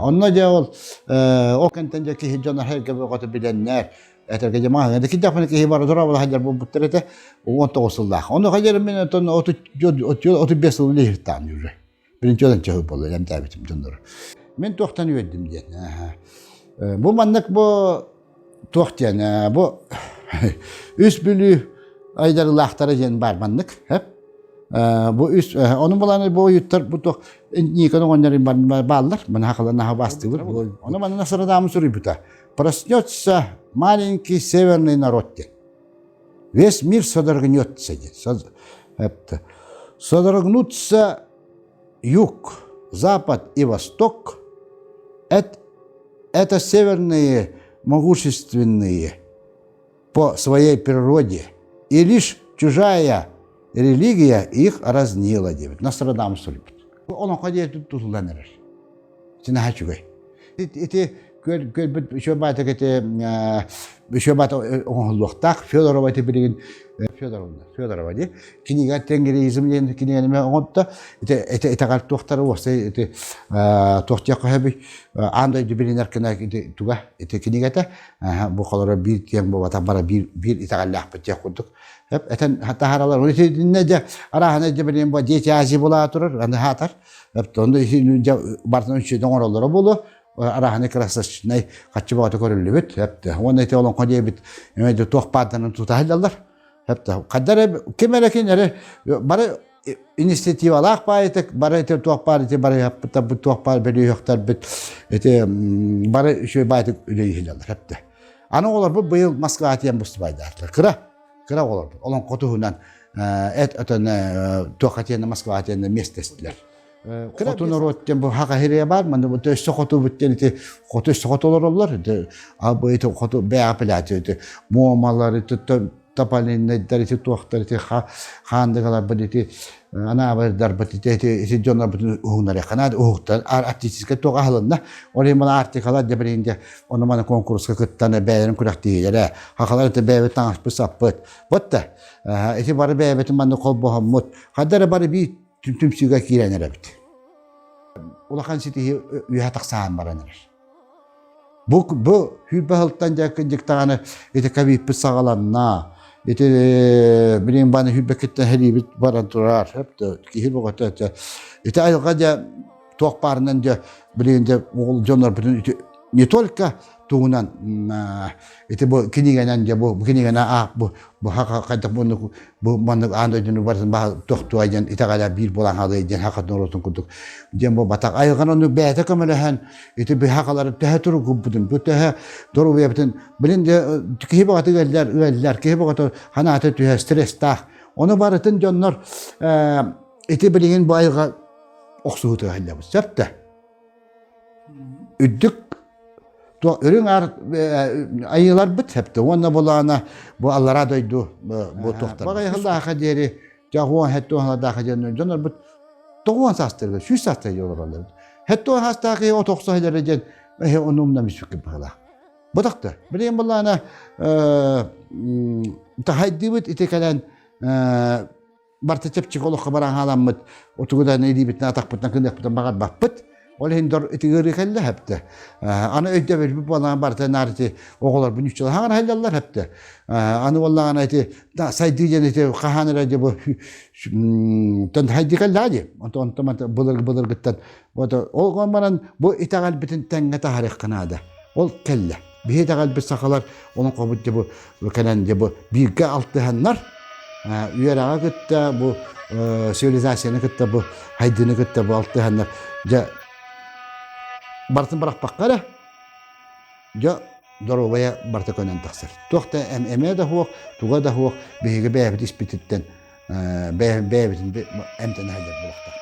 онно дьэ ол ол кэнтэн дьэ киһи дьон арайга бөҕөтө билэннэр этэргэ дьэ маһыҥа да кирдэхпинэ киһи бары тура була сылдьар буолбуттар этэ 19 сыллаах ону хайдары мин отон 35 сыл үлэһиттаан уже биринчи одон чөһү буолла эмтээбитим дьоннору мин туохтан үөрдүм диэн бу маннык бу туох диэн бу Үс Бүлүү айдарылаахтара диэн баар маннык. Бу үс ону булан бу ойуттар бу туох Никон оҕонньор бааллар. Маны хахалан наха бастыыбыр. Ону манна Нострадамус суруйбута. Проснется маленький северный народ диэн. Весь мир содрогнется диэн. Содрогнутся юг, запад и восток это северные могущественные по своей природе, и лишь чужая религия их разнила диэбит. Нострадамус суруйбут. Олоҥхо диэти тутуллан эрэр. Синаһа үчүгэй. Ити көрбүт үчүгэй баатык ити үчүгэй баата оҥоһуллуохтаах. Федорова ити билигин Федоровна, Федорова дии. Кинигэ тенгеризм диэн кинигэни оҥордо. Ити ити итэҕэл туохтара уопсай ити туох диэххэ сөбүй аан дойду билинэр гына ити туга ити кинигэтэ бу холоро биир киэҥ буолбатах бара биир биир итэҕэллээхпит диэх курдук этэн таһааралар. Оны итиннэ дьэ арааһына дьэ билигин бу Дети Азии буолаа турар аны хаатар. Онно дьэ бартын үчүгэй оҥороллоро буолуо. Арааһына красочнай хаччы бөҕөтө көрүллүбүт. Уонна ити олоҥхо диэбит эмэ туох баарданан тута сылдьаллар. Хайда эрэ ким эрэ кин эрэ бары инициативалаах баайытык бары ити туох баар ити бары яппыттарбыт туох баар бөлүһүөхтэрбит ити бары үчүгэй баайытык үлэлииллэр хэптэ. Аны оҕолорбут быйыл Москваҕа тиийэн бустубайдаатылар. Кыра кыра оҕолорбут олоҥхо туһунан эт отон туохха тиэнэ Москваҕа тиэнэ миэстэстилэр. Хоту норуот диэн бу хака хириэ бар, манна бу өссө хоту бүттен ити хоту өссө хоту олороллор. Ити бу ити хоту бэйэ пилати ити муомалар ити тополиннайдар ити туохтар ити хаандыгаларбыт ити анаабардарбыт ити ити ити дьоннорбутун уһуннарыахха уһуктар артистическай туох аһылынна. Ол иһин мана артикалар дебринде ону мана конкурска кыттан бэйэлэрин күрэхтиилэрэ. Хахалар ити бэйэбит таҥаспыт саппыт. Бутта ити бары бэйэбитин манна холбоһоммут. Хадара бары биир түмсүүгэ киирэн эрэбит. Улахан ситиһии үөһэ тахсаан баран эрэр. Бу, бу сүүрбэ сылтан дьэ даҕаны ити ковидпыт саҕаланна. Ити билигин баны сүүрбэккиттэн сэриибит баран турар. Киһи бөҕөтө этэ. Ити айылҕа дьэ туох баарынан дьэ билигин дьэ ол дьоннорбутун ити не только туһунан ити бу кинигэнэн дьэ бу кинигэнэ аах бу бу хайдах бу бу маннык аан дойдуну барытын баһа тохтуа диэн итэҕэлэ биир буолан хаалыа диэн хахат норуотун курдук диэн буолбатах айылҕан ону бэйэтэ көмөлөһөн ити быһахалары төһө туругурбутун бу төһө доруобуйабытын билин дьэ киһи бөҕөтө ыаллар ыаллар киһи бөҕөтө ханаата түһэр стресстаах ону барытын дьоннор ити билигин бу айылҕа охсуһутугар сылдьабыт сөп да үрдүк Үрүҥ аар айыыларбыт сөптө уонна булаана бу аллараа дойду бу туохтар. Багайһыллааха диэри дьаҕуон хэттуон диэн дьоннорбут тоҕуон саастарыгар сүүс саастарыгар олороллор. Хэттуон саастаах киһи от охсо сылдьар диэн эһи ону умнам испиккин быһыылаах. Бутахта. Билигин булаана тахайдыыбыт ити кэлэн барыта чэпчэки олоххо баран хааламмыт отугудан илиибитинэн атахпытынан кыныахпытын баҕарбаппыт. Ол иһин дор ити ыарыы кэллэ хэптэ. Аны өйдөбүлбүт буолан барыта наар ити оҕолорбун үччүлэ хаҥар халлаллар хэптэ. Аны буоллаҕына ити сайдыы диэн ити хаһан эрэ дьэ бу тон хайдыы кэллэҕэ дии. Онтон онтон былыргы былыргыттан ол баран бу итэҕэлбитин тэҥҥэ таһарыахха наада. Ол кэллэ. Биһи итэҕэлбит сахалар олоҥхобут дьэ бу кэлэн дьэ бу бииргэ алтыһаннар үөрэҕи кытта бу цивилизацияны кытта бу хайдыыны кытта бу алтыһаннар дьэ барытын бырахпакка эрэ дьэ доруобайа барыта көнөн тахсар. Туох да эмэ да суох, туга да суох биһиги бэйэбит испититтэн бэйэбитин эмтэнэ сылдьар буолуохтаахпыт.